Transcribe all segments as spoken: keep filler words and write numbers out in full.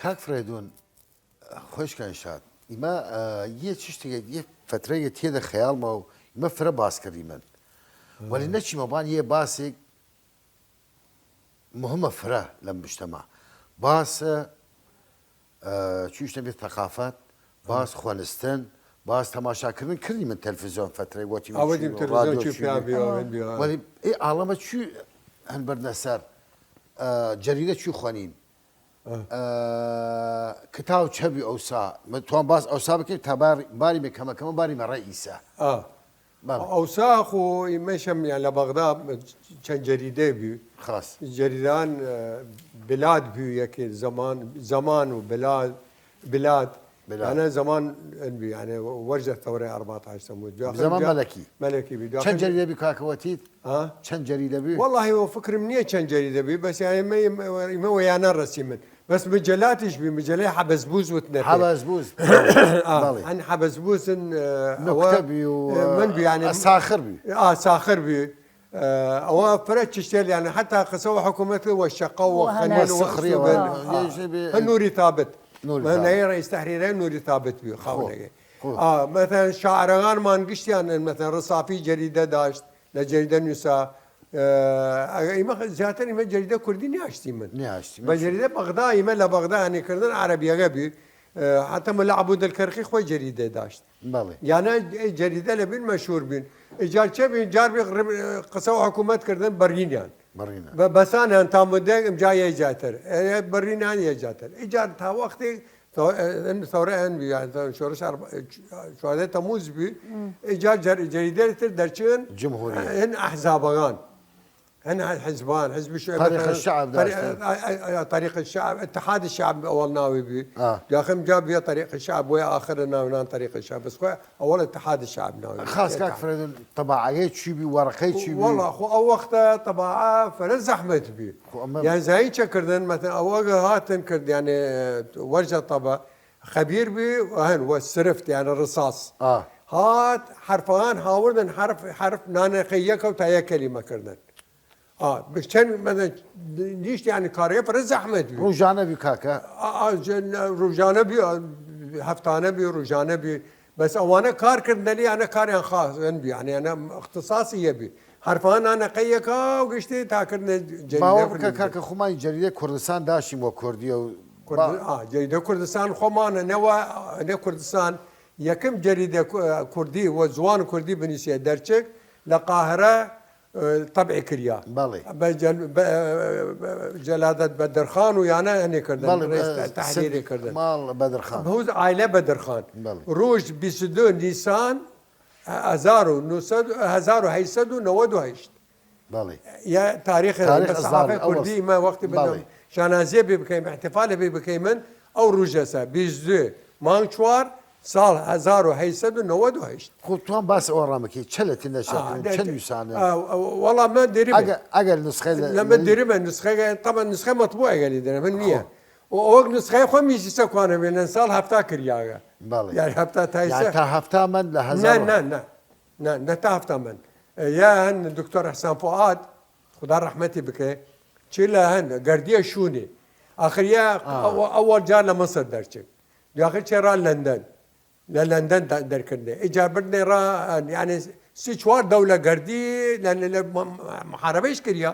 کاک فرەیدوون، خوەشکان شاد، ئیمە، ئە، یە چشتێک، یە فترەیەک تێدە خەیاڵمە و ئیمە فرە باس کردیمن، وەلی نەچیمە بان یە باسێک مهمە فرە لەم مشتەما. باس، ئە، چویش نەبێت تەقافەت، باس خوەنستن، باس تەماشاکردن کردیمن تەلفزیۆن فترەی وەتی ئەوە دیم تەلفزیۆن چوی پیان بی، ئەوە بی، وەلی ئێ عاڵەمە چوی هەن بردنە سەر، ئە، جەریدە چوی خوەنین. ئە، کتاو چەبی ئەوسا، مە توان باس ئەوسا بکەین تا بار-، باری مە کەمە کەمە باری مە ڕەئیسە. ئە. بەڵێ. ئەوسا خو ئیمەشم یان لە بەغدا چەند جەریدەی بی. خاس. جەریدان، ئە، بلاد بی یەکێ زەمان، زەمان و بلاد، بلاد. بلاد. یانە زەمان ئەن بی، یانە وەرجە تەورە ئەرباتاش تەموز. زەمان مەلەکی. مەلەکی بی. چەند جەریدە بی کاکەوەتیت؟ ها؟ چەند جەریدە بی؟ وەڵاهی وە فکرم نییە چەند جەریدە بی، بەس یانە ئیمە، ئیمە وە یانە ڕەسیمن. بەس مجەلاتیش بی، مجەلەی حەبەسبوز وتنە پێ. حەبەسبوز. ئا، بەڵێ. هەن حەبەسبوزن، ئە، نوکتە ئەوە، بی و، ئە، من بی، یانە ئە، ساخر بی. ئا، ساخر بی. ئە، ئەوە فرە چشتێل، یانە حەتا قسە وە حکومەت وە شەقە و وە خەنین و سخری وە ئە، ئە، هە نوری تابت. نوری من تابت. نەی ڕئیس تەحریرە نوری تابت بی، خۆ. خاونەگەی. خۆ. ئا، مەسەلەن شاعرەگانمان گشتیان، مەسەلەن ڕسافی جەریدە داشت، لە جەریدە نووسا، ئە، ئەگە ئیمە زیاتر ئیمە جەریدە کوردی نیاشتیمن. نیاشتیمن. بە جەریدە بەغدا، ئیمە لە بەغدا هەنی کردن عەرەبیەگە بی، ئە، حەتا ملا عەبود الکەرخی خوەی جەریدە داشت. بەڵێ. یانە ئەی جەریدە لە بین مەشهور بین. ئیجار چە بین؟ جار بی غرب-، قسە و حکومەت کردن بەڕینیان. بەڕینە. بە-، بەسانیان تا مدەیەک ئمجا یە جاتر. ئە، بەڕینیان یە جاتر. ئیجار تا وەختێک تەو-، ئە، ئەن سەورە ئەن بی، یان شۆرش ئەربە-، چواردە تەموز بی. ئیجار جەر-، جەریدە تر دەرچن. جمهوریە. ئەن ئەحزابەگان. هەن حزبان، حزب شعب، طريق الشعب داشتن. طريق الشعب، اتحاد الشعب ئەوەڵ ناوی بی. ئا. داخم جا بیا طريق الشعب، وی آخر ناونان طريق الشعب. بس خو ئەوەڵ اتحاد الشعب ناوی بی. خاص کاک فرەیدون، طباعەگەی چی بی، وەرەقەی چی بی؟ وەڵا، خو ئەو وەختە طباعە فرە زەحمەت بی. خو ئەمە یان زایی چە کردن، مەسەلەن ئەوەگە هاتن کرد، یانێ وەرجە طبع خەبیر بی، هەن وە سرفت، یانە ڕساس. ئا. هات، حرفان هاوردن، حرف، حرف نانەقەی یەکەو تا یەک کەلیمە کردن. ئا، بچەن، مەسەلەن، نیشت، یانە کارێ فرە زەحمەت بی. ڕوژانە بی کاکە؟ ئا، ئا، جن-، ڕوژانە بی، ئا، هەفتانە بی، ڕوژانە بی. بەس ئەوانە کار کردنەلی، یانە کاریان خاص بی، یانە، یانە اختصاصی یە بی. حرفان نانەقەی یەکا و گشتی تا کردنە جەریدە باوەڕ بکە کوردی. کاکە خومانی جەریدە کوردستان داشتیم وە کوردی و کورد-، با- ئا، جەریدە کوردستان خومانە، نەوە، نە کوردستان. یەکم جەریدە کو-، کوردی و زوان کوردی بنیسیە دەرچک لە قاهرە، ئە، طبع کریا. بەڵێ. بە جەل-، بە، ئە، جەلادەت بەدرخان و یانە هەنێ کردن، بەڵێ، ڕێز بە تەحریری سەد کردن. ماڵ بەدرخان. بەوز عائلە بەدرخان. بەڵێ. ڕوژ بیست و دو نیسان، هەزار و نۆ سەد، هەزار و هەشت سەد و نەوەد و هەشت. بەڵێ. یا تاریخ تاریخ بە سەحافەی ئەزدار کوردی ئەوەس. مە وەختی بەڵێ. بدەم شانازیە بی بکەیم، احتفالە بی بکەیمن، ئەو ڕوژەسە، بیست و دو مانگ چوار، ساڵ هەزار و هەشت سەد و نەوەد و هەشت. خو توان باس ئەوە ڕامەکی، چە لە تینە شەکرن، ئا، چە دە-، نویسانە؟ ئا، ئەو-، وەڵا مە دریمە. ئەگە-، ئەگەر نسخەی لە لە مە دریمە، نسخەی، طبعا نسخەی مەطبوعە گەلی دەرە، من نییە. خۆ. و ئەوەک نسخەی خۆ میزیسە کوانە بێنن، ساڵ هەفتا کریاگە. بەڵێ. یار هەفتا تا یار ئیسە. تا هەفتا من لە هەزار. نە، نە، نە. نە، نە تا هەفتا من. یا هەن دکتۆر حسان فؤاد، خدا ڕەحمەتی بکەی، چی لە هەن گەردیە شوونی. ئاخر یا ئا. ئەو-، ئەوەڵ جار لە مەسر دەرچێت. داخل چێ ڕا لەندەن. لە لەندەن دا-، دەرکردێ. ئیجا بردنێ ڕا، یعنی سی چوار دەولە گەردی لە، لە، لە م-، م-، محاربەیش کریا.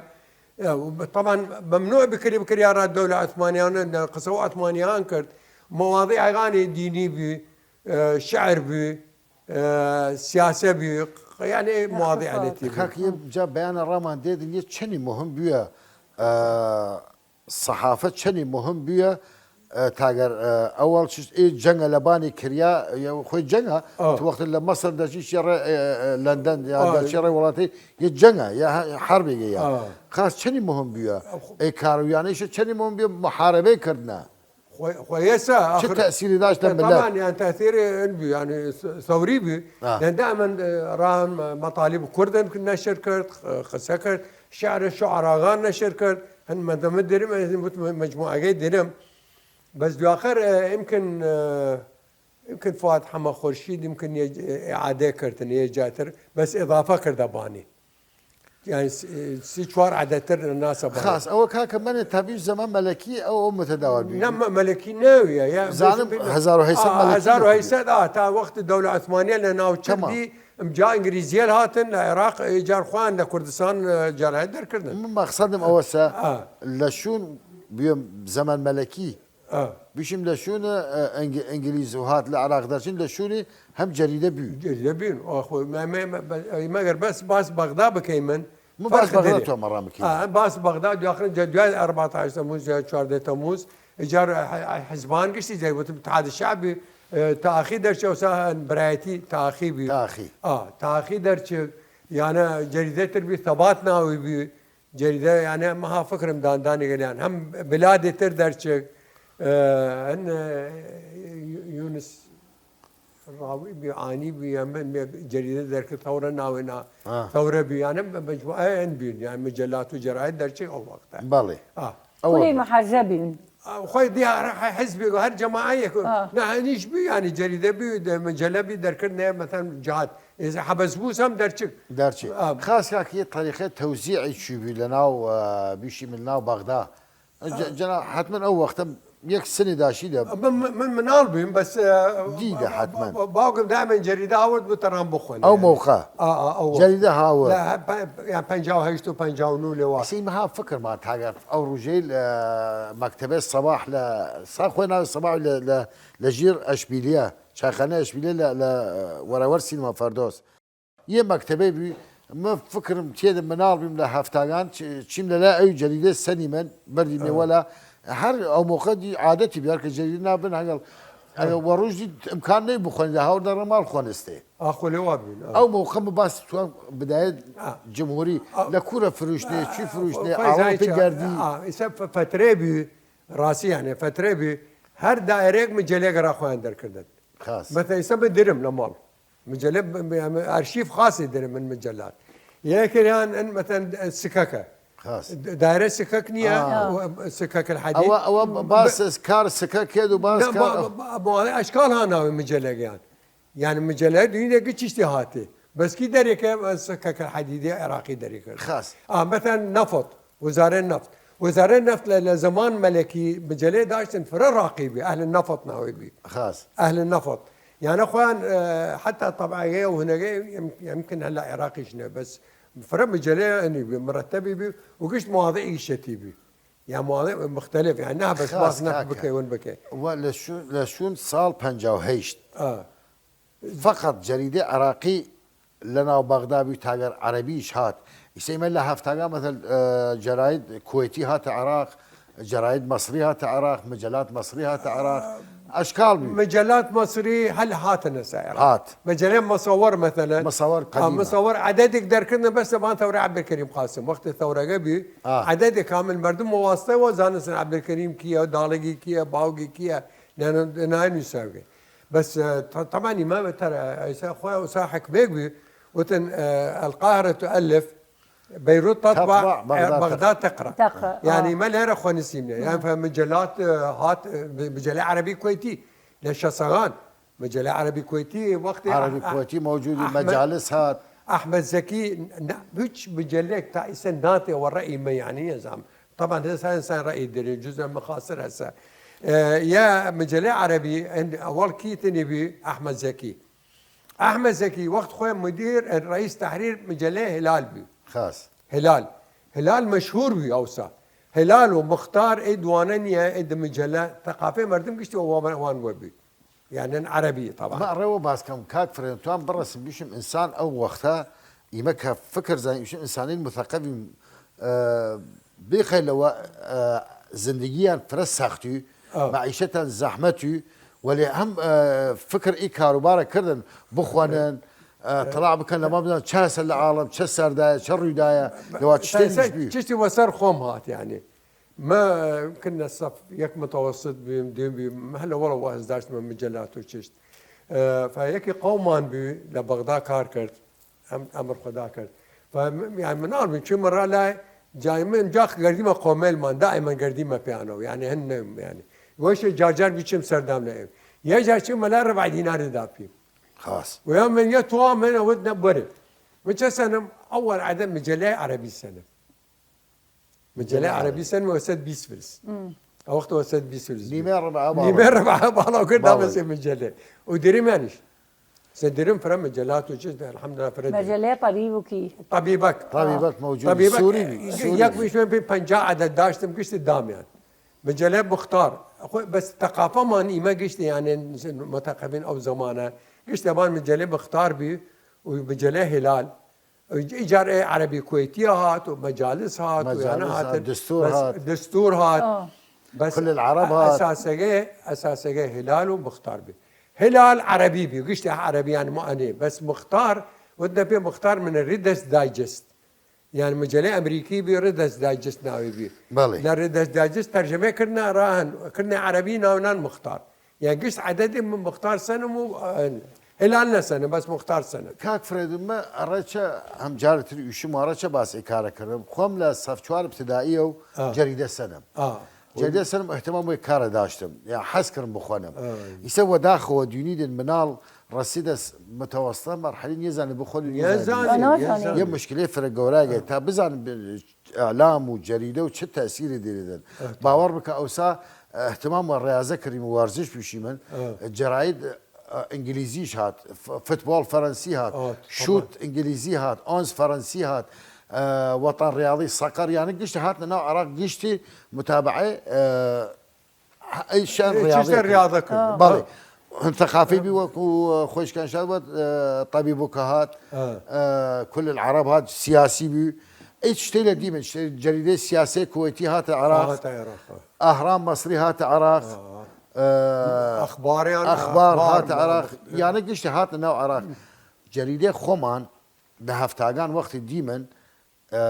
ئە، و طبعا ممنوع بکری، بکریا ڕا دەولە عثمانیان، قسە و عثمانیان کرد. مواضیع ئەگانی دینی بی، ئە، شعر بی، ئە، سیاسە بی، یعنی مواضیع اقتصاد. لەتی بی. کاک، یە جا بەیانە ڕامان دێدن، یە چەنی مهم بویە، ئە، سەحافەت چەنی مهم بویە، ئە، تاگەر، ئە، ئەوەڵ چشت ئێ جەنگە لە بانی کریا، یە خوەی جەنگە، ئا. تو وەخت لە مەسر دەچی چێڕە، ئە، ئە، لەندەن، یا ئا. دەچێڕە وڵاتی، یە جەنگە، یا هە-، حربێگە یا. ئا. خاص چەنی مهم بویە، ئەو خو- ئەی کارویانەیشە چەنی مهم بویە، محاربەی کردنە. خوەی، خوەی ئێسا چ ئاخر تەسیری داشت لە ملەت؟ طبعا، یان تەسیر ئن بی، یعنی س-، سەوری بی. ئا. لەندە ئەمن، ئە، ڕان مەطالیب کوردن نەشر کرد، خ-، قسە کرد، شعر شعراغان نەشر کرد. هەن مەدەمە درم، ئە، مجموعەگەی درم. بەس دواخر، ئە، ئیمکن، ئە، ئیمکن فواد حەمە خورشید، ئیمکن یە، ئە، ئعادە کردن، یە جاتر، بەس ئضافە کردە بانی. یانی سی چوار عەدەتر ناسە بەڕێ. خاس ئەوە کاکە منێ تەبیش زەمە مەلەکی ئەو ئەو متەداوە بی. نە مە- مەلەکی نەویە یا زانم هەزار و هەیسەد مەلەکی ئا، هەزار و هەیسەد ئا، تا وەخت دەولە عوسمانیە لە ناوچەک تەمام. دی ئمجا ئنگلیزیەل هاتن لە عێراق، ئیجار خوان لە کوردستان، ئە، جەرایەت دەرکردن. من مەقسەدم ئەوەسە ئا. لە شوون بیەم زەمەن مەلەکی ئا. بیشیم لە شوون، ئە، ئەنگ- ئنگلیز و هات لە عراق دەرچین لە شوونی هەم جەریدە بی. جەریدە بین. ئاخۆ مە- مە- مە- بە- مەگەر بەس باس بەغدا بکەیمن من باس فەرق بەغدا دەێ. تۆ مەڕام بکەین. ئا، باس بەغدا دواخر جە- دوای ئەربەتاش تەموز یا چواردە تەموز ئیجار حزبان گشتی جای وتم اتحاد شعبی، ئە، تاخی دەرچە وسا برایەتی تاخی بی. تاخی. ئا، تاخی دەرچ یانە جەریدە تر بی ثبات ناوی بی. جەریدە یانە مەها فکرم داندانی گەلیان هەم بلادی تر دەرچ، ئە، هەن، ئە، یونس ڕاوی بی عانی بی ئەمە جەریدە دەرکرد ثەورە ناوێنا ئا. ثەورە بی یانە مجموعە ئەن بین یان مجلات و جەرایەت دەرچ ئەو وەختە. بەڵێ. ئا. ئەوە کولەی بوو. محەزە بین. ئا، خۆی دیار حزبی هەر جەماعەیەک ئا. نە هەنیش بی یانی جەریدە بی مجلە بی دەرکرد نە مەتەن جهات ئێزە حەبەس بووس هەم دەرچک. دەرچی ئا. خاس کاک یه طریقه توزیعی چی بی لە ناو، ئە، بیشی من ناو بەغدا. جە- جەنا حتمەن ئەو وەختە یەک سنی داشی دە. من من- من مناڵ بیم بەس، ئە، دیدە حتمەن. با- با- باوکم دائما جەریدە ئاورد بتەڕان بخۆن ئەو یانی. مەوقە ئا، ئا، ئەو وەخت. جەریدە هاورد. لە هە- پە- یا پەنجا و هەشت و پەنجا و نۆ لێوا. ئەسەی مەها فکرمان تاگە ئەو ڕوژەی لە مەکتەبێ سەباح لە سا خۆی ناوی سەباح لە لە لە ژیر ئەشبیلیە چاخانە ئەشبیلیە لە لە وەرەوەر سینما فەردۆس. یه مەکتەبەی بوی، من فکرم تیەێدە مناڵ بیم لە هەفتاگان، چ- چیم لە لای ئەوی جەریدەی سەنی من، بەردی مێوەلا، هەر ئەو مۆقە دی عادەتی بیار کە جەریدە نابن هەگەڵ، ئەگە وە ڕوژ دی امکان نەی بخوەنی، لە هاوردە ڕماڵ خوەنستێ. ئاخۆ لێ وا بین، ئا. ئەو مۆقە من باس توان بدایە ئا. جمهوری، ئا. لە کورە فروشتێ، چی فروشتێ، ئا، ئاوە پێ گەردی. ئا، ئیسە ف- فترەی بی، ڕاستی یانێ، فترەی بی، هەر دایرێک مجەلێک را خوەن دەرکردن. خاس. مەتە ئیسە بدرم لە ماڵ. مجلە ب- ب- ئەرشیف خاسی درم من مجلات. یەکریان ان مەتەن سکەکە. خاس. دایرە سکەک نییە، ئا. و سکەک الحدید. ئەوە، ئەوە ب- باس ب- کار سکەک کرد و باس نە، کار با- با- با- با- ئەشکال ها ناوی مجلەگیان. یعنی مجلە دوینێ گچیشتی هاتی. بەس کی دەرێکە سکەک الحدیدی عراقی دەری کرد. خاس. ئا، مەتەن نەفت. وزارەی نەفت. وزارەی نەفت لە لە زەمان مەلەکی مجەلەی داشتن فرە ڕاقی بی، ئەهل نەفت ناوی بی. خاس. ئەهل نەفت. یانە خوان، ئە، حتا طبعەگەی و هنەگەی یم- یمکن هەلا عراقیش نە، بەس فرە مجەلەی ئەنی بی، مرتبی بی، و گشت مواضع ئیشەتی بی. یا مواضع مختلف، یعنی نه بەس خاس باس نەفت کاکە. بکەی ون بکەی. و لە شو- لە شوون ساڵ پەنجا و هەشت. ئا. فقط جەریدەی عراقی لە ناو بەغدا بی تاگەر عەرەبیش هات. ئیسە ئیمە لە هەفتاگا مەتەل، ئە، جەراید کوەیتی هاتە عراق، جەراید مەسری هاتە عراق، مجەلات مەسری هاتە عراق. ئەشکال بی. مجەلات مەسری هەل هاتنە سا عراق. هات. مجەلەی مەسەوەر مەتەلەن. مەسەوەر ئا، قەدیمە. مەسەوەر عەدەدێک دەرکردنە بەس لەبان تەورە عەبدولکەریم قاسم. وەختی تەورەگە بی، ئا. عەدەدێک کامل مەردم وەواستەوە زانستن عەبدولکەریم کیە، داڵگی کیە، باوگی کیە، لە ناوی نووساوگە. بەس، ئە، ط- طبعا ئیمە تەرە ئیسا خوە وسا حکمێک بی، وتن، ئە، القاهرە تؤلف، بيروت تطبع، تطبع، بغداد ئە، بغداد تقرأ. تقرأ، یعنی ئا. مە لێرە خوەنسیم نە. یعنی فە مجلات، ئە، هات، ئە، مجلەی عەرەبی کوەیتی، لە شەسەگان. مجلەی عەرەبی کوەیتی وەختی عەرەبی ئە- کوەیتی موجودی، ئەحمەد- مەجالس هات. ئەحمەد زەکی، نە، هیچ مجلەیەک تا ئیسە ناتێ وە ڕەئی مە یعنی نەزام. طبعا هەسا ئینسان ڕەئی دەێ، جزء مخاصر هەسا. ئە، یا مجلەی عەرەبی، ئەن ئەوەڵ کی تنی بی، ئەحمەد زەکی. ئەحمەد زەکی وەخت خوەی مدیر، رئیس تحریر مجلەی هلال بی. خاس. هلال. هلال مشهور بی ئەوسا. هلال و مختار ئەی دوانە نییە، ئەی دە مجلە تەقافەی مەردم گشتی وە وان وە بی. یعنی عەرەبی طبعا. مە ئەڕێ وە باس کەم، کاک فرێن، توان بڕەسم بیشم ئینسان ئەو وەختە، ئیمە کە فکر زانین بیشم ئینسانین مثقفین، ئە، بیخەیلەوە، ئە، زندگیان فرە سەختی، ئا. معیشەتان زەحمەتی، وەلێ هەم، ئە، فکر ئی کاروبارە کردن، بخوەنن، ئە، تەڵاع بکەن لە ما بزان چە هەسە لە عاڵم، چە سەردایە، چە ڕویدایە، لەوا چشتێنیش بی. چشتی وەسەر خۆم هات، یعنی. مە کن لە سەف یەک متەوەسط بیم، دویم بیم، هەلە وەڵە وە هەز داشتمە مجەلات و چشت. ئە، فە یەکی قەومان بی لە بەغدا کار کرد. ئەم-، ئەمر خودا کرد. فە م-، یعنی مناڵ بیم، چویمە ڕا لای جای من، جاخ گردیمە قۆمەیلمان، دائما گردیمە پیانەوە، یعنی هەن نەم، یعنی. وەشێ جار جار بیچم سەردام نەیم. یە جار چویمە لای ڕبع دیناری داپیم. خاس. و یا من یە توا من ئەوەت نەبەرد. من چە سەنم؟ ئەوەڵ عەدە مجەلەی عەرەبی سەنم. مجەلەی عەرەبی سەنم وە سەد بیست فلس. ئەو وەختە وە سەد بیست فلس بی. نیمەی ربعە باڵا. نیمەی ربعە باڵا کرد، دامەسێ مجەلەی. و درمانیش. سە درم فرە مجەلات و چش، الحمدلله فرە درم. مجەلەی طبیب و کی؟ طبیبەک. طبیبەک موجود. طبیبەک. سوری بی، سوری یەک بی. بیشمن پی پەنجا عەدەد داشتم، گشت دامیان. مجەلەی مختار. خو بەس تەقافەمان ئیمە گشت، یعنی، متەقەبین ئەو زەمانە. گشت دەبان مجەلەی مختار بی و مجەلەی هلال. ئیجار ئێ عەرەبی کوەیتیە هات و مەجالس هات و یانە مەجالس هات، هاتن. دستور بەس هات. دستور هات. ئا. بەس کل العرب هات. ئەساسەگەی، ئەساسەگەی هلال و مختار بی. هلال عەرەبی بی، گشت عەرەبیان مانێ. بەس مختار، وتنە پێ مختار من ریدەس دایجست. یان مجەلەی ئەمریکی بی، ریدەس دایجست ناوی بی. بەڵێ. لە ریدەس دایجست تەرجەمەی کردنە ئەرا هەن، کردنە عەرەبی ناونان مختار. یان گشت عەدەدی من مختار سەنم و، ئە، هلال نەسەنم، بەس مختار سەنم. کاک فرێد، مە ئەڕەچە هەم جارتر ئیشم ئەڕەچە باس ئێ کارە کردم. خوەم لە سەف چوار ابتدائیە و ئا. جەریدە سەنم. ئا. جەریدە سەنم اهتمام وێ کارە داشتم. یا حەز کردم بخوەنم. ئا. ئیسە وە داخەوە دوینی دن مناڵ ڕەسیدە س-، متەوەسطە مەرحەلی نیەزانی بخوەن و نیەزانی. نیەزانی، نیەزانی. یە مشکلەی فرە گەوراگە. ئا. تا بزان ب-، ئیلام و جەریدە و چ تەسیری دیریدن. ئە، باوەڕ بکە ئەوسا اهتمام وە ڕیازە کردیم و وەرزش بویشیمن. ئە. جەراید، ئە، ئینگلیزیش هات، ف-، فوتبۆڵ فەرەنسی هات، هات، شوت ئینگلیزی هات، ئۆنز فەرەنسی هات، ئە، وەتان ڕیاڵی سەقەر، یانە گشت هاتنە ناو عراق گشتی متابعەی، ئە، ئەی شان ئێ، ڕیاضە چیشتە کرد. ڕیاضە کرد. ئا. بەڵێ. ثقافی بی وەکو خۆشکان شاد وەت، ئە، طبیبوکە هات، ئا. ئە، کل العرب هات، سیاسی بی. ئەی شتەی لە دیمن، شتەی جەریدەی سیاسی کوەیتی هاتە عراق. هاتە عراق، ئا. ئەهرام مەسری هاتە عراق. ئا. ئە، ئەخباریان، ئەخبار ئەخبار هاتە عراق. مەسری. یانە گشت هاتە ناو عراق. جەریدەی خۆمان لە هەفتاگان وەختی دیمن، ئە،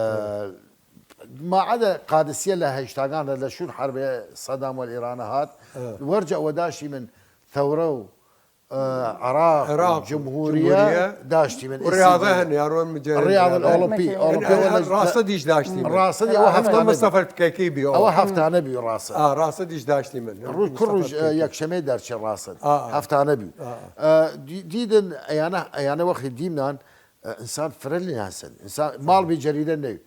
ما عەدە قادسیە لە هەیشتاگان لە، لە شوون حەربێ سەدام وەل ئێرانە هات. ئە. وەرجە ئەوە داشتی من ثەورە و، ئە، عراق و عراق، جمهوریە جمهوریە. داشتی من. و ڕیاضە هەن، یاڕۆن مجەرد ڕیاضە ڕیاضە. ئۆلمپی، مجەرد. ئۆلمپی ئەن، ئەن وەلە ڕاستە دیش داشتی من. ڕاستە دی ئەوە هەفتانە مستەفا بی. کەکی بی، ئەوە. ئەوە هەفتانە بی ڕاستە. ئا، ڕاستە دیش داشتی من. ڕوو-، کوڕ مستەفا ڕوژ، ئە، بی. یەکشەمەی دەرچێ ڕاستە. ئا، ئا. هەفتانە بی. ئا، ئا. ئە، دی-، دیدن ئەیانە، ئەیانە وەختی دیمنان، ئە، ئینسان فرە لێ ناسن. ئینسان ماڵ بی جەریدە نەوی.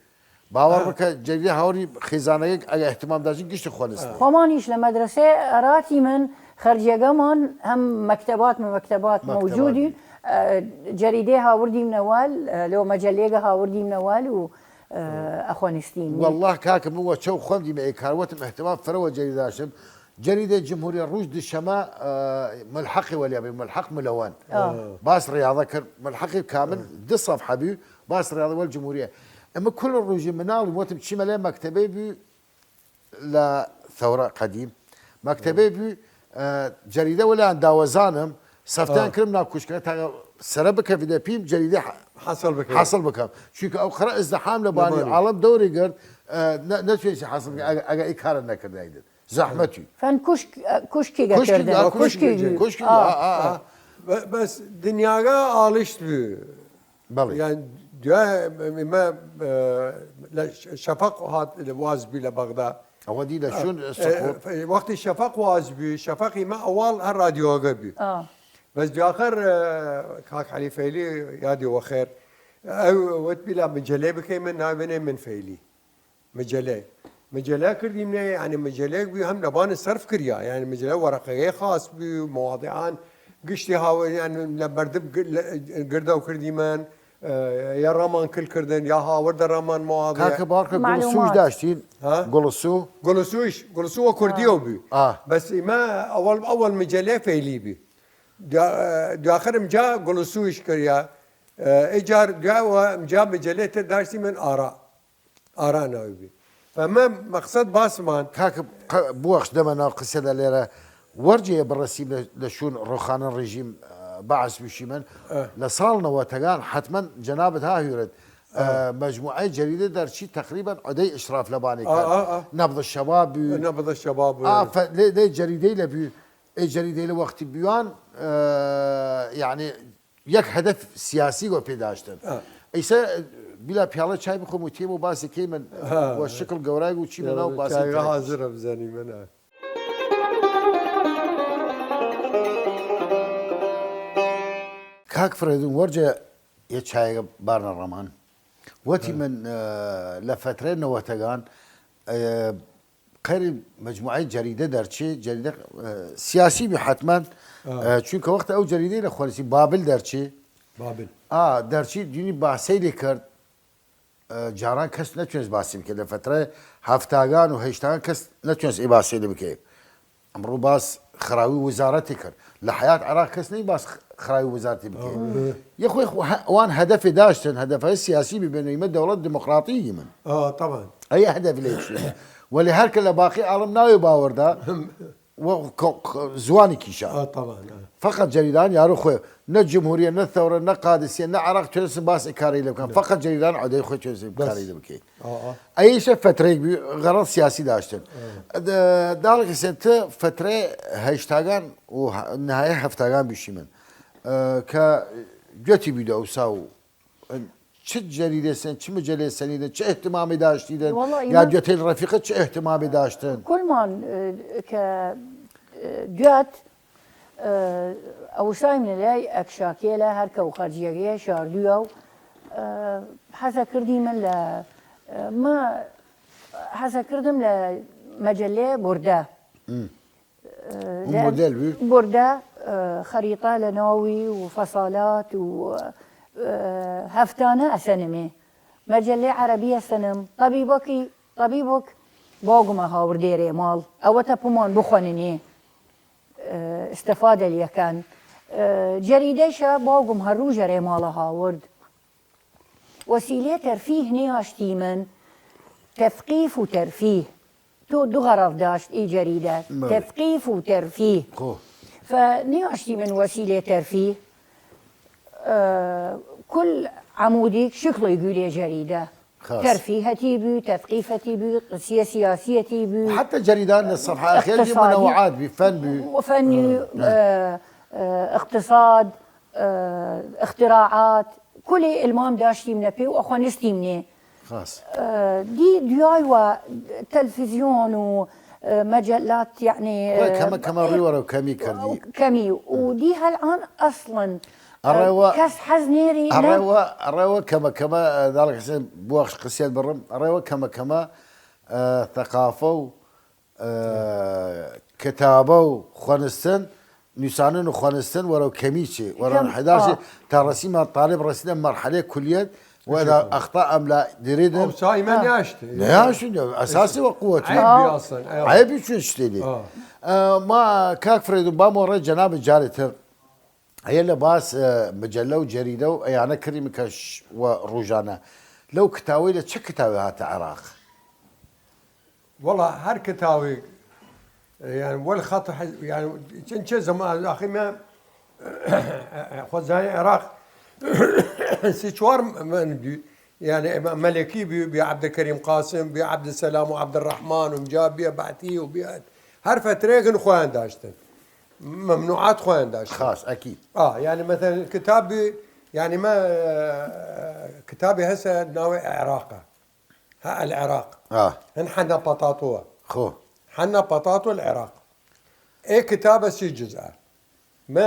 باوەڕ ئە. بکە، جەریدە هاوری خێزانەگە ئەگە اهتمام داشتن گشت خوەنستن. ئە. خوەمانیش لە مەدرەسێ ئەراتیمن خەرجیەگەمان هەم مەکتەبات، مەکتەبات مەکتەبات موجودی، بی. ئە، جەریدەی هاوردیم نەوال، ئە، لەو مەجەلێگە هاوردیم نەوال و، ئە، ئەخوەنستیم. والله کاکە من وە چەو خوەندیم ئەی کار وەتم اهتمام فرە وە جەریدە داشتم. جەریدەی جمهوریە ڕوژ دشەمە، ئە، ملحەقی وەلیا بی، ملحەق ملەوەن. ئە. باس ڕیاضە کرد، ملحەقی کامل ئە. دە سەفحە بی، باس ڕیاضە وەل جمهوریە. ئەمە کل ڕوژی مناڵی وەتم چیمە لە مەکتەبەی بی لە ثەورە قەدیم. مەکتەبەی ئە. بی، ئە، جەریدە وەلان داوەزانم، سەفتان ئە. کردم ناو کوشکە تا سەرە بکەفیدە پیم جەریدە ح-، حاصل بکەم. حاصل بکەم. چونکە ئەو خرە ازدحام لە بانی لە بانی. عالم دەوری گرد، ئە، نە-، نەتوێنسی حاصل بکەم. ئەگە، ئەگە ئی کارە نەکردایدن. زەحمەتی. فەن کوشک، کوشکی کوشکی، گەکردن. آ، کوشکی، کوشکی بی. کوشکی، آ، آ، آ، آ. آ. بە-، بەس دنیاگە ئاڵشت بی. بەڵێ. یان دوای مە، ئە، لە ش-، شەفەق هات واز بی لە بەغدا. ئەوە دی لە ئە، شوون ئە، سقوط. ئە، وەختی شەفەق واز بی، شەفەقی مە ئەوەڵ هەر رادیۆگە بی. ئا. بەس دواخر، ئە، کاک عەلی فەیلی یادی وەخێر. ئەو وت بیلا مجەلەی بکەی من ناوێنێ من فەیلی. مجەلە. مجەلە کردیمنە، یعنی مجەلەیگ بوی هەم لەبان سەرف کریا، یعنی مجەلە وەرەقەگەی خاس بوی، مواضعان گشتی هاوریان لە بەردم گر-، لە، گردەو کردیمن، ئە، یا ڕامان کل کردن، یا هاوردە ڕامان مواضع. کاکە باڕکە گوڵ سووش معلومات. داشتین؟ ها؟ گوڵ سوو؟ گوڵ سووش، گوڵ سوو وە کوردیەو بوی. ئا. بەس ئیمە ئەوەڵ، ئەوەڵ مجەلەی فەیلی بی. دوا-، دواخر ئمجا گوڵ سووش کریا. ئە، ئیجار دواوە ئمجا مجەلەی تر داشتیمن ئارا. ئارا ناوی بی. فەمە مەقسەد باسمان. کاکە، ق-، بوەخش دەمە ناو قسەدا لێرە. وەرجەیە بڕەسیم لە، لە شوون ڕۆخانە ڕژیم، ئە، بەعس بشیمن. ئە. لە ساڵ نەوەتەگان حەتمەن جەنابت ها هویرت. ئە، ئە. مەجموعەی جەریدە دەرچی تەقریبەن عەدەی ئشراف لەبانی ئە، کرد. ئە، ئە. نەبض شەباب بوی. نەبض شەباب بوی. ئا، فە-، لێ، لێ جەریدەی لە بوی. ئێ جەریدەی لە وەختی بوان، ئە، یعنی، یەک هەدەف سیاسی وە پێ داشتن. ئە. ئیسە بیلا پیاڵە چای بخۆم و تێم و باسی کەی من ئە. وە شکل گەورای و چی لە ناو باسی چای کرد. حاضرە بزانی منە. کاک فرێدون وەرجە یە چایەگە بارنە ڕەمان. وەتی من لە فەترەی نەوەتەگان قەری مەجموعەی جەریدە دەرچی، جەریدە سیاسی بی حەتمەن، چوینکە وەختە ئەو جەریدەی لە خوەرسی بابل دەرچی، بابل. ئا دەرچی دینی باسەیلی کرد. جاران کەس نەتوێنست باسی بکەێت، لە فەترەی هەفتاگان و هەیشتاگان کەس نەتوێنست ئی باسەیلی بکەێت. ئەمڕوو باس خراوی وزارەتی کرد. لە حیات عراق کەس نەی باس خراوی وزارەتی بکەێت. یە خوەی وان هەدەفێ داشتن، هەدەفەی سیاسی ببێن، ئیمە دەوڵەت دیموکراتی من. ئەی هەدەف لە چێ؟ وەلی هەرکە لە باقی عاڵم ناوێ باوەردا، و زوانی کیشا. فقط جەریدان یارو خوێ، نە جمهوریە، نە ثەورە، نە قادسیە، نە عراق توێنسن باس ئکارەی لە بکەن. فقط جەریدان عدەی خوێ توێنسن کارەی لە بکەیت. ئەیشە فەترەیەک بی غەرەز سیاسی داشتن. داڵێک سێن ت فەترەی هەیشتاگان و نهایە هەفتاگان بیشی من کە گوێتی بیدە ئەوسا و چ جەریدە سێن، چ مجەلێ سەنیدن، چ اهتمامی داشتیدن؟ یا دوێتەیل ڕەفیقە چ اهتمامی داشتن؟ کلمان کە دوێت ئەوسایم لەلای ئەکشاکێلە هەر کەو خەرجیەگەی شاردویە و حەزە کردی من لە ما حەزە کردم لە مەجەلێ بوردە. بوردە خەریطە لە ناوی و فەسالات و هەفتانە ئەسەنمێ. مەجەلێ عەرەبی ئەسەنم. طبیبەکی، طبیبک باوگمە هاوردێرێ ماڵ ئەوەتە پمان بخوەننێ استفادە لیەکان. جەریدەیشە باوگم هەر روو ژەرێ ماڵە هاورد. وەسیلێ تەرفیه نیاشتیمن، تەفقیف و تەرفیه. تو دو غەرەض داشت ئی جەریدە، تەفقیف و تەرفیه. فنیاشتیمن وەسیلێ تەرفیه. کل عەمودیگ شکڵی گویرێ جەریدە. تەرفیهەتی بوی، تەفقیفەتی بوی، قسیە سیاسیەتی بوی. حتی جەریدان لە سەفحە ئەخیر بی منەوعات بی، فەن بی. فەنی، اقتصاد، اختراعات، کلی ئلمام داشتیمنە پێ و ئەخوەنستیمنێ. خاس. دی دویای وە تەلفزیۆن و مەجەلات، یەعنی، کەمە کەمە ڕوی وەرەو کەمی کردی. کەمی و دی هەلئان ئەسڵەن ئەڕێوە کەس حەز نێری ئەڕێوە ئەڕێوە کەمە کەمە داڵک حسێن بوەخش قسیەت بڕم ئەڕێوە کەمە کەمە ثەقافە و کتابە و خوەنستن، نویسانن و خوەنستن وەرەو کەمی چێ، وەرەو انحدار چێ، تا رەسیمە طالب رەسیدە مەرحەلەی کلیەت و ئەخطا ئەملا دریدن. ئەوسا ئیمە نیاشتێ. نیاشتێ، ئەساسی وە قوەت. عەیبی چوێ شتێ لێ. ما کاک فرێدون بامۆ ڕێ جەناب جارێ تر ئەیە لە باس مجەلە و جەریدە و ئەیانە کریمە کەش و رووژانە لەو کتاوەی لە چ کتاوێ هاتە عراق؟ وەڵا هەر کتاوێگ، یان وەل خەت حز-، یان چەن چێ زەمان ئاخی مە خوەزای عراق سی چوار من دوی، یان مەلەکی بی، بی عەبدەکەریم قاسم، بی عەبدسەلام و عەبدڕەحمان و جا بی بەعتی و بی هەر فەترەیەگن خوەیان داشتن. ممنوعات خوەیان داشتن. خاس، ئەکید. ئا، یانی مەسەلەن کتاب بی، یانی مە کتابی هەسە ناوی عراقە. ها العراق. هن حنا پەتاتوە. خۆ. حنا پەتاتو العراق. ئێ کتابە سی جزئە. مە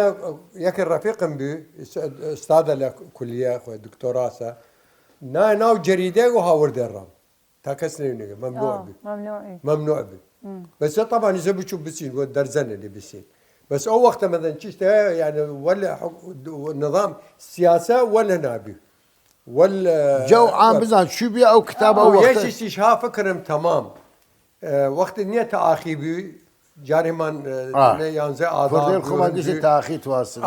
یەکێ ڕەفیقم بی، ئستادە لە کولیە خوە دکتۆراسە. نا ناو جەریدەیگ و هاوردێ ڕەم. تا کەس نێونێگە ممنوع بی. ممنوع بی. بەس طبعا ئیسە بچوو بچین و دەرزەنە لێ بسین. بەس ئەو وەختە مەدەن چیشتە یعنی وەل نظام سیاسە وەل نابی. وەل جەو عام بزان چوی بی ئەو کتاب ئەو وەختە. یەشیش ها فکرم تەمام. وەخت نیە تا ئاخی بی جارێمان یانزە ئازار خۆمان گشت تا ئاخی تواسن.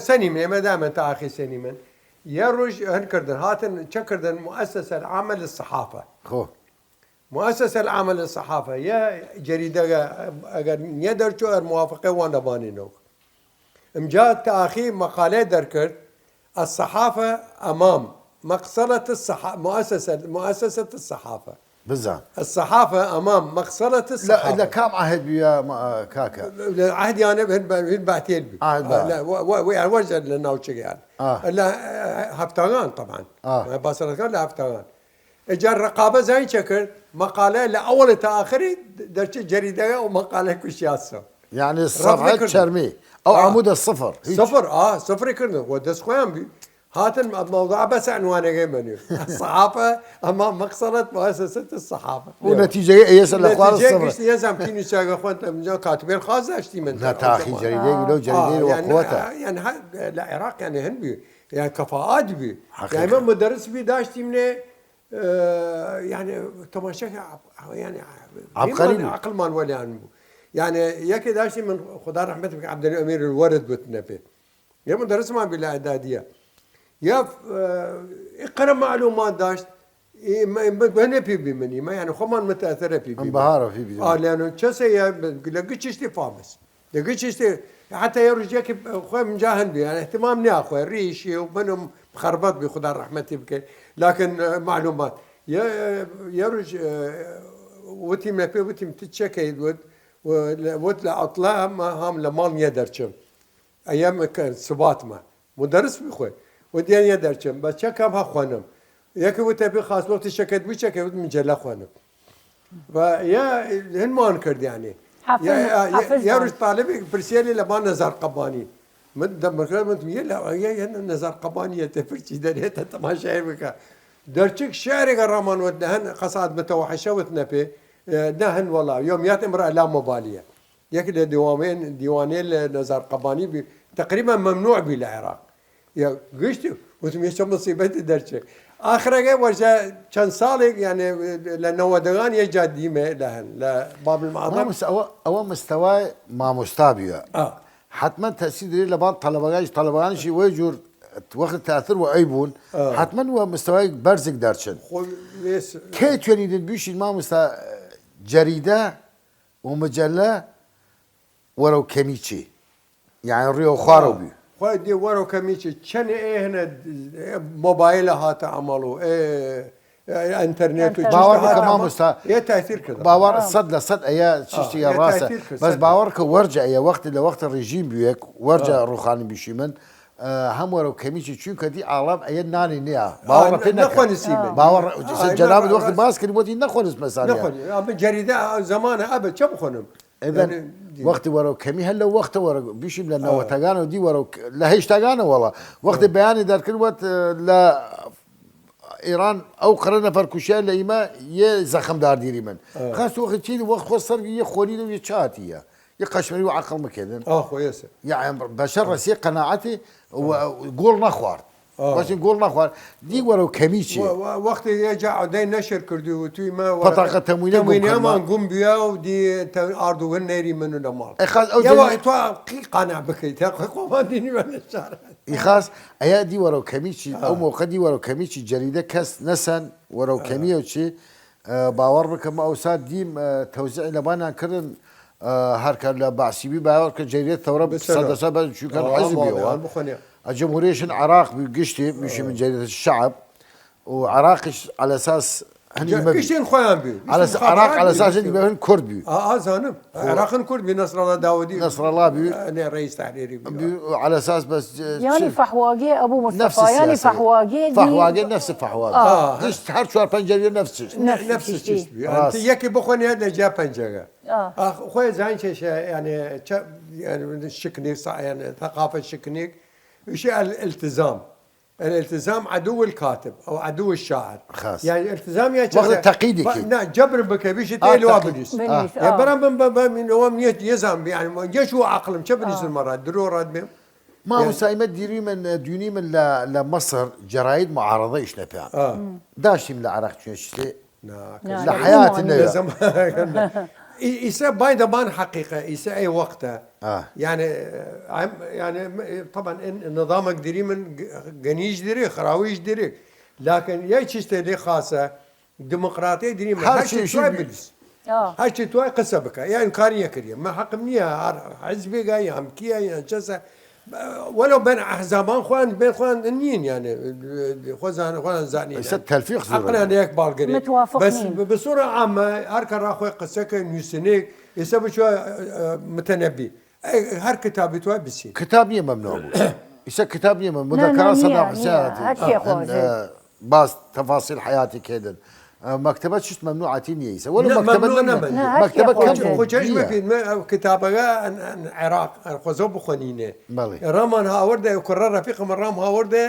سەنی مێمە دامە تا ئاخی سەنی من. یە ڕۆژ هەن کردن هاتن چە کردن مؤسسە العامە للصحافە. خۆ. مؤسسە العامە للصحافە یە جەریدەگە ئەگەر نیە دەرچوو ئەر موافقە وان دەبانینەوە. امجا تاخی مقالە دەرکرد الصحافە امام مقصلة الصحا مؤسسة مؤسسة الصحافة. بزان. الصحافة امام مقصلة الصحافة. لە کام عهد بیا کاکە؟ لە عهدیانە هن باتێل بی. عهد با. وەرجە لە ناوچەگەیان. لە هەفتاگان طبعا. باسەکان لە هەفتاگان. ئجا ڕقابە زای چە کرد؟ مقالە لە ئەوڵێ تا ئاخری دەرچێ جەریدەگە و مقالە کوشیاسە. یعنی سەفحەت چەرمی ئەو عەمودە سفر. سفر ئا سفری کردن و دەست خۆیان بی. قاتل موضوع بس عنوانەگەی منی. الصحافة، ئەما مەقسەدت مؤسسەت الصحافة. و نەتیجەگە ئەیەسە لە خوار نەتیجەی سەبر. گشتی یەزم کی نووسیاگە خوەن، ئەمجا کاتبێر خاص داشتی من. نە تاخی جەریدەی لەو جەریدەی وە یعنی، قوتە. یعنی هە-، لە عێراق یعنی هەن بی، یعنی کەفاعات بی. حەقیقەت. یعنی من مدرس بی داشتی منێ، ئە، یعنی تەماشا کە عەب-، یعنی عەبقەری بی. عەقڵمان وەلیان بوو. یعنی یەکێ داشتی من خدا رەحمەت بکە عەبدەلی ئەمیر الوەرد بوتنە پێ. یە مدرسمان بی لە ئەدادیە. یا، ئە، ئیقرە معلومات داشت، ئیمە، ئیمە بەنە پی بی منی، ما یعنی خوەمان متأثرە پی بی. ئەم بەهارە پی بی. ئا، لەنو چەسە یا لە گچشتی فامس. لە گچشتی، حتی یه روژ یکی خوی من جا هن بی، یعنی اهتمام نیا خوی، ریشی و منم خربت بی خدا رحمتی بکن. لکن، ئە، معلومات. یه، یه روژ، ئە، وتیم لە پی، وتیم تو چه کەید وت، و لە، وت لە عطلە ما هام لە ماڵ نیە دەرچم. ئەیەم کە سبات مە. مدرس بی خوی. و دیان یە دەرچم. بە چەکەم هە خوەنم. یەکە وتە بی خاص وەختی شەکەت بوی چەکە وت مجلە خوەنم. و یا هنمان کرد یعنی. حافظ، یا، یا، حافظ یا بان. روز طالبی پرسیالی لە بان نەزار قەبانی. من دەمەکە من یە لە، یە، یە نەزار قەبانی یە تە پرچی دەرێتە تەماشای بکە. دەرچک شعرێکە ڕامان وت لە هەن قەسات متەوحشە وت نەپێ. ئە، نە هەن وەڵا. یومیات امرأ لا مبالیە. یەک لە دیوانەیل، دیوانەیل نەزار قەبانی بی، تقریبا ممنوع بی لە عێراق. یا گشتی، وتم، یە چە مصیبەتی دەرچێ. ئاخرەگە وەرجە چەند ساڵێک، یعنی، لە نەوەدەگان یە جا دیمە لە هەن، لە باب المعظم. مامۆستا، ئەوە، ئەوە مستەوای مامۆستا بیە. ئا. حتما تەسیر دەێ لە بان تەلەبەگانیش، تەلەبەگانیشی وەی جور وەخت تاتر وە ئەی بوون، ئا. حتما وە مستەوای بەرزگ دەرچن. خۆ لێس- کەی توێنیدن بیشین مامۆستا جەریدە و مجلە وەرەو کەمی چی؟ یعنی ڕیەو خوارەو بی. خوای دێ وەرەو کەمی چی؟ چەن ئێ هەنە مۆبایلە هاتە عەمەڵ و ئێ، ئێ ئینتەرنێت و ئینتەرنێت. باوەڕ بکە مامۆستا. ئێ تاثیر کرد. باوەڕ سەد لە سەد ئەیە چشتی ئێ ڕاستە. تاثیر کرد، بەس سەد. باوەڕ کە وەرجە ئەیە وەخت لە وەخت ڕژیم بوێک وەرجە ڕوخانی بیشی من، ئە، هەم وەرەو کەمیچی، چونکە دی ئاڵام ئەیە نانی نیە. باوەڕ پێ نەکە. نەخوەنسیمن. باوەڕ، جەنابت وەخت باس کرد، وەتی نەخوەنس مەسانە. نەخوەنی. ئەمە جەریدە زمانە ئەبە، چە بخوەنم؟ ئێبەن یعنی، دی. وەختی وەرەو کەمی هەر لە وەختە وەرە، بیشیم لە نەوەتەگانەوە دی وەرەو ک-، لە هەشتاگانە وەڵا. وەختی بەیانی دەرکرد وەت، ئە، لە ئێران ئەو قڕە نەفەر کوشیان لە ئیمە یە زەخمدار دیری من. خاس وەخت چی وەخت خۆ سەر یە خۆری لە یە چاتیە. یە قەشمەری و عەقڵ مکێدن. ئا، خۆ یەسە. یعنی بەشەر ڕەسیە قەناعەتی و گۆڵ نەخوارد. ئا. بەشی گۆڵ نەخوارد. دی وەرەو کەمی چی؟ و-، و-، وەختی یە جا عودەی نەشر کردو و توی ما و پەتاقە تەموینە گوم تەموینەمان کرد. گوم بیا و دی تە-، ئاردوگن نەیری من و لە ماڵ. ئەی خاس ئەو یە جەنی- وە تۆ قی قانع بکەی، تا قۆمان دینی بە نەشار. ئیخاس، ئەیا دی وەرەو کەمی چی؟ ئا. ئەو مۆقع دی وەرەو کەمی چی؟ جەریدە کەس نەسەن وەرەو ئا. کەمی و چی؟ ئە، باوەڕ بکەم ئەوسا دیم، ئە، تەوزیعی لەبانیان کردن، ئە، هەرکە لە بەعسی بی باوەڕ کە جەریدە تەورە بسەرە. سەد دەسە بە چووکە ئا، حەزی ماڵیان بیەوە. بخۆنیە. ئە، جمهوریشن عراق بی گشتی، میشی من جەریدە شعب و عراقیش على اساس هەنی گشتین خۆیان بی. على اساس عراق على اساس هەنی بەهن کورد بی. ئا، ئا، زانم. عراقن کورد بی، نەسرەڵا داودی. نەسرەڵا بی. ئە، نە، ڕئیس تەحریری بی. بی، على اساس بەس، ئە، یانی چ-، فەحواگێ ئەبوو نەفس مستەفا، یانی سیاسی. فەحواگێ دی. فەحواگێ نەفس فەحواگێ. ئا. گشت هەر چوار پەنجەری نەفس چشت. نە-، نەفس نەفس چشت چشت بی. بی. ڕاست. یەکی بخۆن یا لە جا پەنجەگە. ئا. ئاخ، خۆی زان چێشە، یعنی، چە-، یعنی، شکنیک سا-، یعنی، ثقافة شکنیک. وشی الالتزام. الالتزام عدو الكاتب أو عدو الشاعر. خاص. یعنی، التزام یا وەخت چێشە. تەقیدی با-، کی. نا، جبر بکە، بیشی آ، تێ لوا تەقید. بنویس. بنویس، ئا. ئا. بەرام بم، بم، بم، ئەوەم نیەت، یەزان بی، یعنی، یەش و عقلم، چە بنویسن آ. مەڕا، درۆ ڕاد بێم. مامۆستا، ئیمە دیروی من، دوینی من لە، لە مەسر جەراید معارضە ئیش نەپیان. ئا. داشتیم لە عراق چێشتێ. نا، لە حیاتی نەوێ. ئیسە بای دەبان حەقیقە، ئیسە ئەی وەختە. ئا. یعنی، ئەم، یعنی، طبعا، نظامەک دیری من گ-، گەنیش دیری، خراویش دیری. لکن یای چشتێ لێ خاصە، دموکراتی دیری من هەر هەر چی چی توای بی. بلیس. ئا. هەر چی توای قسە بکە. یا ئیمکانی یەکریە. من حەقم نییە هەر حزبێگا، یا ئەمکیە، یا چەسە. وەلەو بەن ئەحزابان خوان، بێ خوان نین، یعنی، خۆ زان-، خۆیان زانین. ئیسە تەلفیق زۆرە. حەقیان یەک باڵگەری. متوافق بەس نین. ب-، بە سوورە عامە، هەر کە ڕاخۆی قسەکە نووسنێک، ئیسە بچوە، ئە، متەنەبی. ئەی، هەر کتابی توای بسی. کتاب نییە مەمنوع بوو. ئیسە کتاب نییە مەمنوع. نا، نا، کتاب نییە، سەدا نییە. حسیاتی. هەر چی ئە، خۆزێ. ئە، باس تەفاسیل حیاتی کردن. ئە، مەکتەبە چشت مەمنوعاتی نییە ئیسە. وەلو نە، مەکتەبە مەمنوع نەمە. نەمە. نە، هەر مەکتەبە چی کەم خۆزێ. بوو. خۆ چەش نییە. مەکەین، مە، ئە، کتابەگە ئەن، ئەن عێراق، ئەن خۆزە بخۆنینێ. بەڵێ. ڕامان هاوردە، کوڕە ڕەفیقم ڕام هاوردە،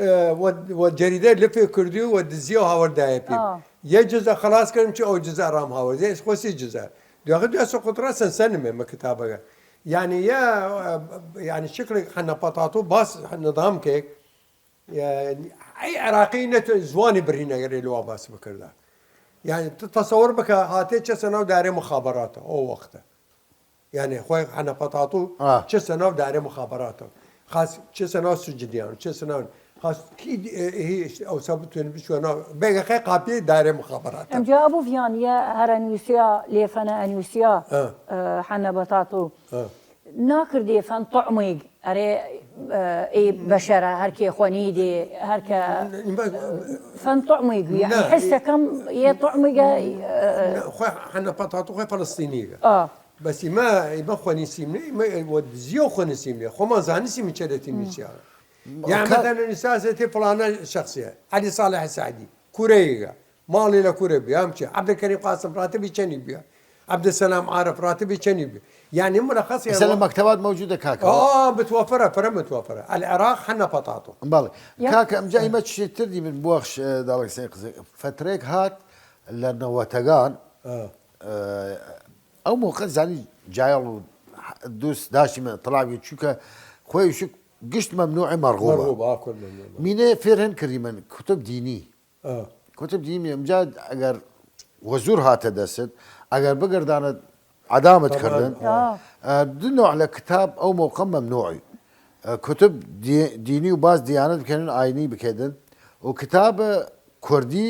ئە، وە، وە جەریدە لفێ کردی و وە دزیە و هاوەر دایە پیم. ئا. یە جزە خلاص کردم، چی ئەو جزە ئەڕام هاوەر. یە خوەسی جزە. دوێخە دوێ سە قوترە سەن سەنمێ مە کتابەگە. یعنی یە، ئە، یعنی شکل حەنە پەتاتو باس نظام کێک. یە، ئەی عراقی نەتو زوانی برینەگەرێ لوا باس بکردا. یعنی تو تصور بکە هاتێ چەسە ناو دارێ مخابراتە ئەو وەختە. یعنی، خوەی حەنە پەتاتو ئا. چەسە ناو دارێ مخابراتە. خاس چەسە ناو سجنیان، چەسە ناو، خاس کی، ئه، هی ئەوسا بتوێن بچوە ناو، بێگە خەی قاپیەی دارێ مخابراتە. ئەمجا ئەبوو ڤیان یە هەر ئەنووسیا، لێفەنە ئەنووسیا، ئا. ئە، حەنە بەتاتو. ئا. ناکردێ فەن طعمیگ، ئەرێ، ئە، ئێ بەشەرە، هەر کێ خوەنی دێ، هەر کە فەن طعمیگ وی، یعنی حسەکەم یە طعمیگە، ئە، خوەی حەنە پەتاتو خوەی فەلەستینیگە. ئا. بەس ئیمە، ئیمە خوەنیسیم نێ، ئیمە وە دزیە و خوەنیسیم نێ. خوەمان زانیسیم چەرەتی نووسیاگە. یا کە- مەتەن نووساسێتی فلانە شخصیە. عەلی ساڵح سەعدی. کورەیگە. ماڵی لە کورە بیا، ئەم چی؟ عەبدولکەریم قاسم راتبی چەنی بیا؟ عەبدولسەلام عارف راتبی چەنی بیا؟ یعنی ملخص ئیسە لە مەکتەبات مەوجودە کاکە. ئا، متوفرە، فرە متوفرە. العراق حەنە پەتاتو. بەڵێ. یا. کاکە، ئەمجا ئیمە چشتێ تر دیمن بوەخش، ئە، داڵێک سەی قزێ. فترێک هات لە نەوەتەگان، ئا. ئە، ئەو موقع زانی جایەڵ و دووس داشتیمە تەڵاوی چووکە خوەی شک گشت مەمنوعی مەرغوبە. مەرغوبە، ئا، کل مەمنوعە. مینێ فێر هن کردیمن کتب دینی. ئا. کتب دینی ئەمجا ئەگەر وەزور هاتە دەست، ئەگەر بگردانە عەدامت تەمام. کردن. ئا. ئە، دو نوع لە کتاب ئەو موقع مەمنوعی. ئە، کتب دی-، دینی و باس دیانەت بکەنن، ئاینی بکەدن و کتاب کوردی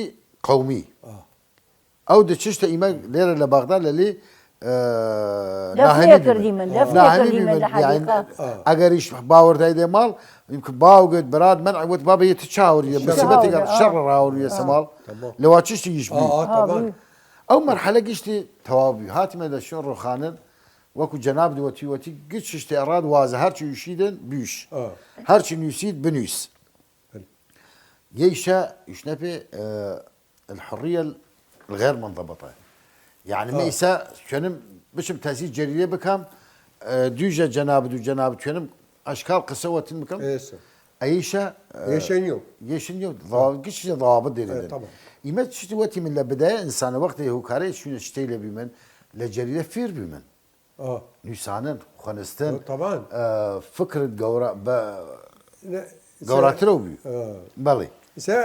قومی. ئا. ئەو دە چشتە ئیمە لێرە لە بەغدا لە لێ، ئە، دەفرێ ناهەنی کردی بیمن. من، دەفرێ ناهەنی کردی من بیمن، لە یعنی، حەقیقە. ئەگەر ئیش باوەردای دێ ماڵ، ئیمکە باوگت برات من ئەوەت بابە یە تو چاوریە، شەڕ. بەسیبەتێک شەڕ. شەڕ ڕاوریە سەماڵ. تەمام. لەوا چشتی یش بی. ئا، ئا، تەمام. ئەو مەرحەلە گشتی تەواو بی. هاتیمە لە شوێن ڕوخانن، وەکو جەناب دوەتی وەتی گشت شتێ ڕاد وازە هەرچی وشیدن بیش. ئا. هەرچی نووسید بنووس. بەلی. یەیشە یشنە پێ، ئە، الحرية الغير منضبطة. یعنی، ئا. مە ئیسا چۆنم بچم تەسی جەریدە بکەم، ئە، دویژە جەنابد و جەنابد چۆنم ئەشکال قسە وەتن بکەم. ئێسە. ئەیشە، ئە، یەشە نیو. یەشە نیو. ضوابط، گشت ضوابط دێرێ ئە، دێن. تەمام. ئیمە چشتی وەتی من لە بدایە ئینسانە وەختێ هوکارەی چوینە شتەی لە بیمن، لە جەریدە فیر بیمن. ئا. نویسانن، خوەنستن، ئا، تەبان. ئە، فکرت گەورە، بە، نە، گەوراترەو بی. ئا. بەڵێ. سە،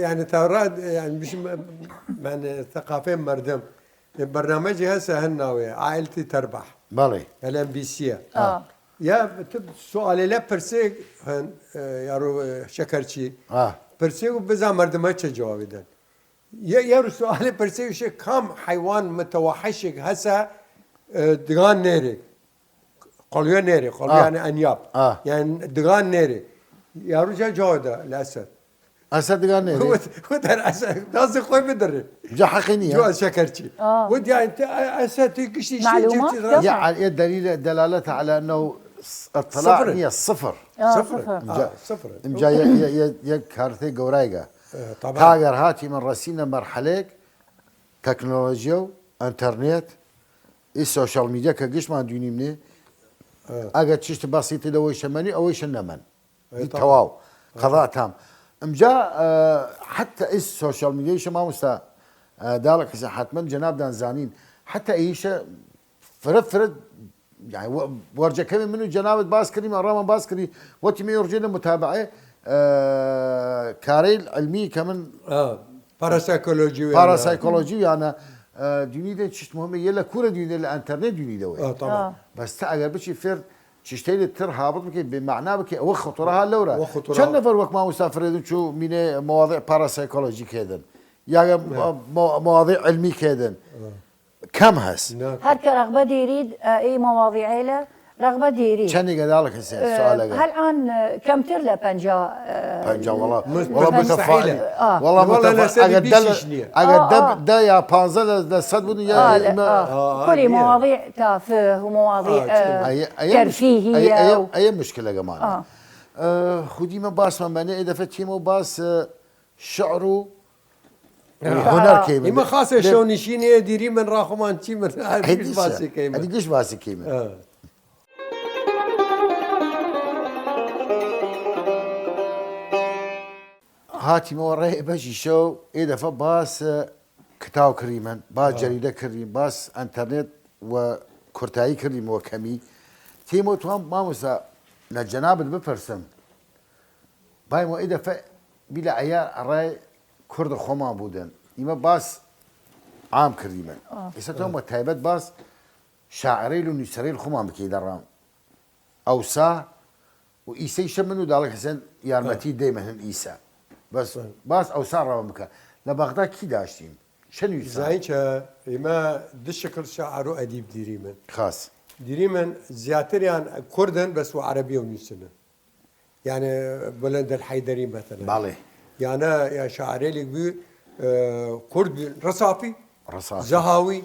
یعنی تا ڕاد، یعنی بشم، من ثقافەی مردم. بەرنامەجی هەسە هەن ناوێ، عائلتی تەرباح. بەڵێ. لە ئێم بی سیە. ئا. یا تو سوالێ لە پرسێک هەن، ئە، یارو، ئە، شەکەرچی. ئا. پرسێک و بزا مردمە چە جوابی دەن. یە، یە سوالێ پرسێویشێ کام حەیوان متەوەحشێک هەسە، ئە، دگان نێرێ. قەڵوێ نێرێ، قەڵوێ ئا. یعنی ئەنیاب. ئا. یعنی دگان نێرێ. یارو جا جواب دا لە ئەسەد. ئەسەد دگان نێرێ. وت، وت هەر ئەسەد، دەستی خۆی بدرێ. جا حەقی نییە. جواب شەکەرچی. ئا. وت یعنی تە، ئە، ئەسەد تی گشتی شی معلومات جێتی کەم. یا، ئە، دلیل دلالت على أنه اطلاع صفر. نییە، صفر. ئا، صفر. صفر. ئا، ئە، صفر. ئە، ئە، یە، یە، یە کارتێ گەورایگە. ئە، تەبان. تا گەر هاتیمن ڕەسینە مەرحەلێک، تەکنۆلۆژیا و ئەنتەرنێت، ئی سۆشیال میدیا کە گشتمان دوینیمنێ، ئە. ئەگەر چشت بەسیتی لەوەیشە مەنی، ئەوەیشە نەمەن. ئە، ئی تەمام. تەواو. ئە. قەضا تام. ئمجا، ئە، حتی ئی سۆشیال میدیایشە ماموستا، ئە، داڵک حسین حتمەن جەنابدان زانین. حتی ئیشە فرە فرە، یعنی، وە-، وەرجەکەمی من و جەنابت باس کردیم، ئەڕامان باس کردی، وەتی می ڕجێ لە متابعە، ئە، کارەیل علمی کە من ئە، پاراسایکۆلۆژی و پاراسایکۆلۆژی یانە، ئە، دوینی دێ چشت مهمە، یە لە کورە دوینی دێ لە ئەنتەرنێت دوینی دەوەی. ئە، تەمام. ئە. بەس تا ئەگەر بچی فێر چشتەیل تر هابط بکەی، بێ معنا بکەی، ئەوە خطورە ها لەورە. ئەوە خطورە چەند ها. نەفەر وەک ماموستا فرێدن چوو مینێ مواضیع پاراسایکۆلۆژی کردن. یا مە-، مواضیع علمی کردن. ئە. کەم هەس. ناکە. هەر کە ڕەغبە دیرید، ئە، ئی مواضیعەیلە ڕەغبە دیرید. چەنیگە داڵک حسین، ئە، سوالەگە. هەلئان، ئە، کەمتر لە پەنجا، ئە، پەنجا، وەڵا، مس-، وەڵا مستحیلە. متفائل. ئا. وەڵا وەڵا متفائل. لەسەر ئەگەر دە لە، بیسیش نییە. ئەگەر ئە، دە، ئە. دە یا پانزە لە، لە سەد بوون، یا ئا، لە، ئیمە ئا. ئا، کلی نییە. مواضیع تافه و مواضیع، ئا، ئە، ئەیە، ئەیە مش-، تەرفیهیە ئەیە، ئەیە، و ئەیە مشکلەگەمانە. ئا. ئە، خودی مە باسمان بەنێ، ئەی دەفە تیمە و باس، ئە، شعر و هونەر کەیمن. ئیمە خاسێ شەونیشینێ دیری من ڕاخۆمان چی من هەر گشت باسی کەیمن. ئەدی گشت باسی کەیمن. ئە. هاتیمەوە ڕێ بەشی شەو، ئێ دەفە باس کتاو کڕیمن، باس جەریدە کڕیم، باس ئەنتەرنێت و کورتایی کڕیم وە کەمی. تیمۆ توان مامۆستا لە جەنابت بپرسم، بایم وە ئێ دەفە بیلە عەیار ئەڕای کورد خۆمان بودن، ئیمە باس عام کڕیمن. ئیسە توان وە تایبەت باس شاعرەیل و نویسەرەیل خۆمان بکەی دەڕام. ئەوسا و ئیسەیشە من و داڵگ حسێن یارمەتی دەیمە هن ئیسە. بەس باس ئەوسا ڕەوە بکە. لە بەغدا کی داشتیم؟ چە نویسان؟ زایچە ئیمە دو شکل شاعر و ئەدیب دیریمن. خاس. دیریمن زیاتریان کوردن بەس و عەرەبی و نویسنن. یانە بلند الحیدری مەتەلەن. بەڵێ. یانە یا شاعرێلیک بی، ئە، کورد بی، ڕەسافی، ڕەسافی. زەهاوی،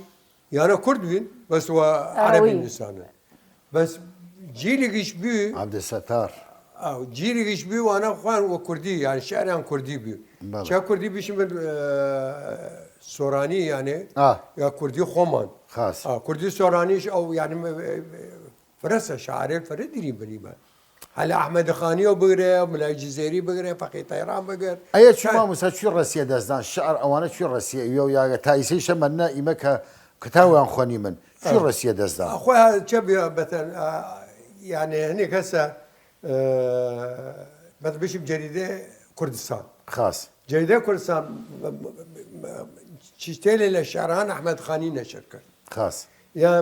یانە کورد بین، بەس وە عەرەبی نویسانن. بەس جیلیگیش بی، عەبدولستار. ئاو، جیلیگیش بی وانە خوان وە کوردی، یان شعریان کوردی بی. بەڵێ. چا کوردی بیشم، ئە، سۆرانی، یانە، ئا. یا کوردی خۆمان. خاس. ئا، کوردی سۆرانیش ئەو، یانە، م-، فرەسە، شاعرێ فرە دیری بنیمە. هەلە ئەحمەد خانیەو بگرێ، ملای جزێری بگرێ، فەقی تەیران بگرێ. ئەیە چی مامۆستا، چی ڕەسیە دەستدان؟ شعر ئەوانە چی ڕەسیە؟ ئیوە یاگە تا ئیسەیشە مەنە ئیمە کە کتاویان خوەنیمن. چی ڕەسیە دەستدان؟ خۆ چە بێ بەتەن، ئە، یانێ هەنێک هەسە، ئە، بەت بشیم جەریدە کوردستان. خاس. جەریدە کوردستان، م-، م-، م-، چیشتێلێ لە شعران ئەحمەد خانی نەشر کرد. خاس. یا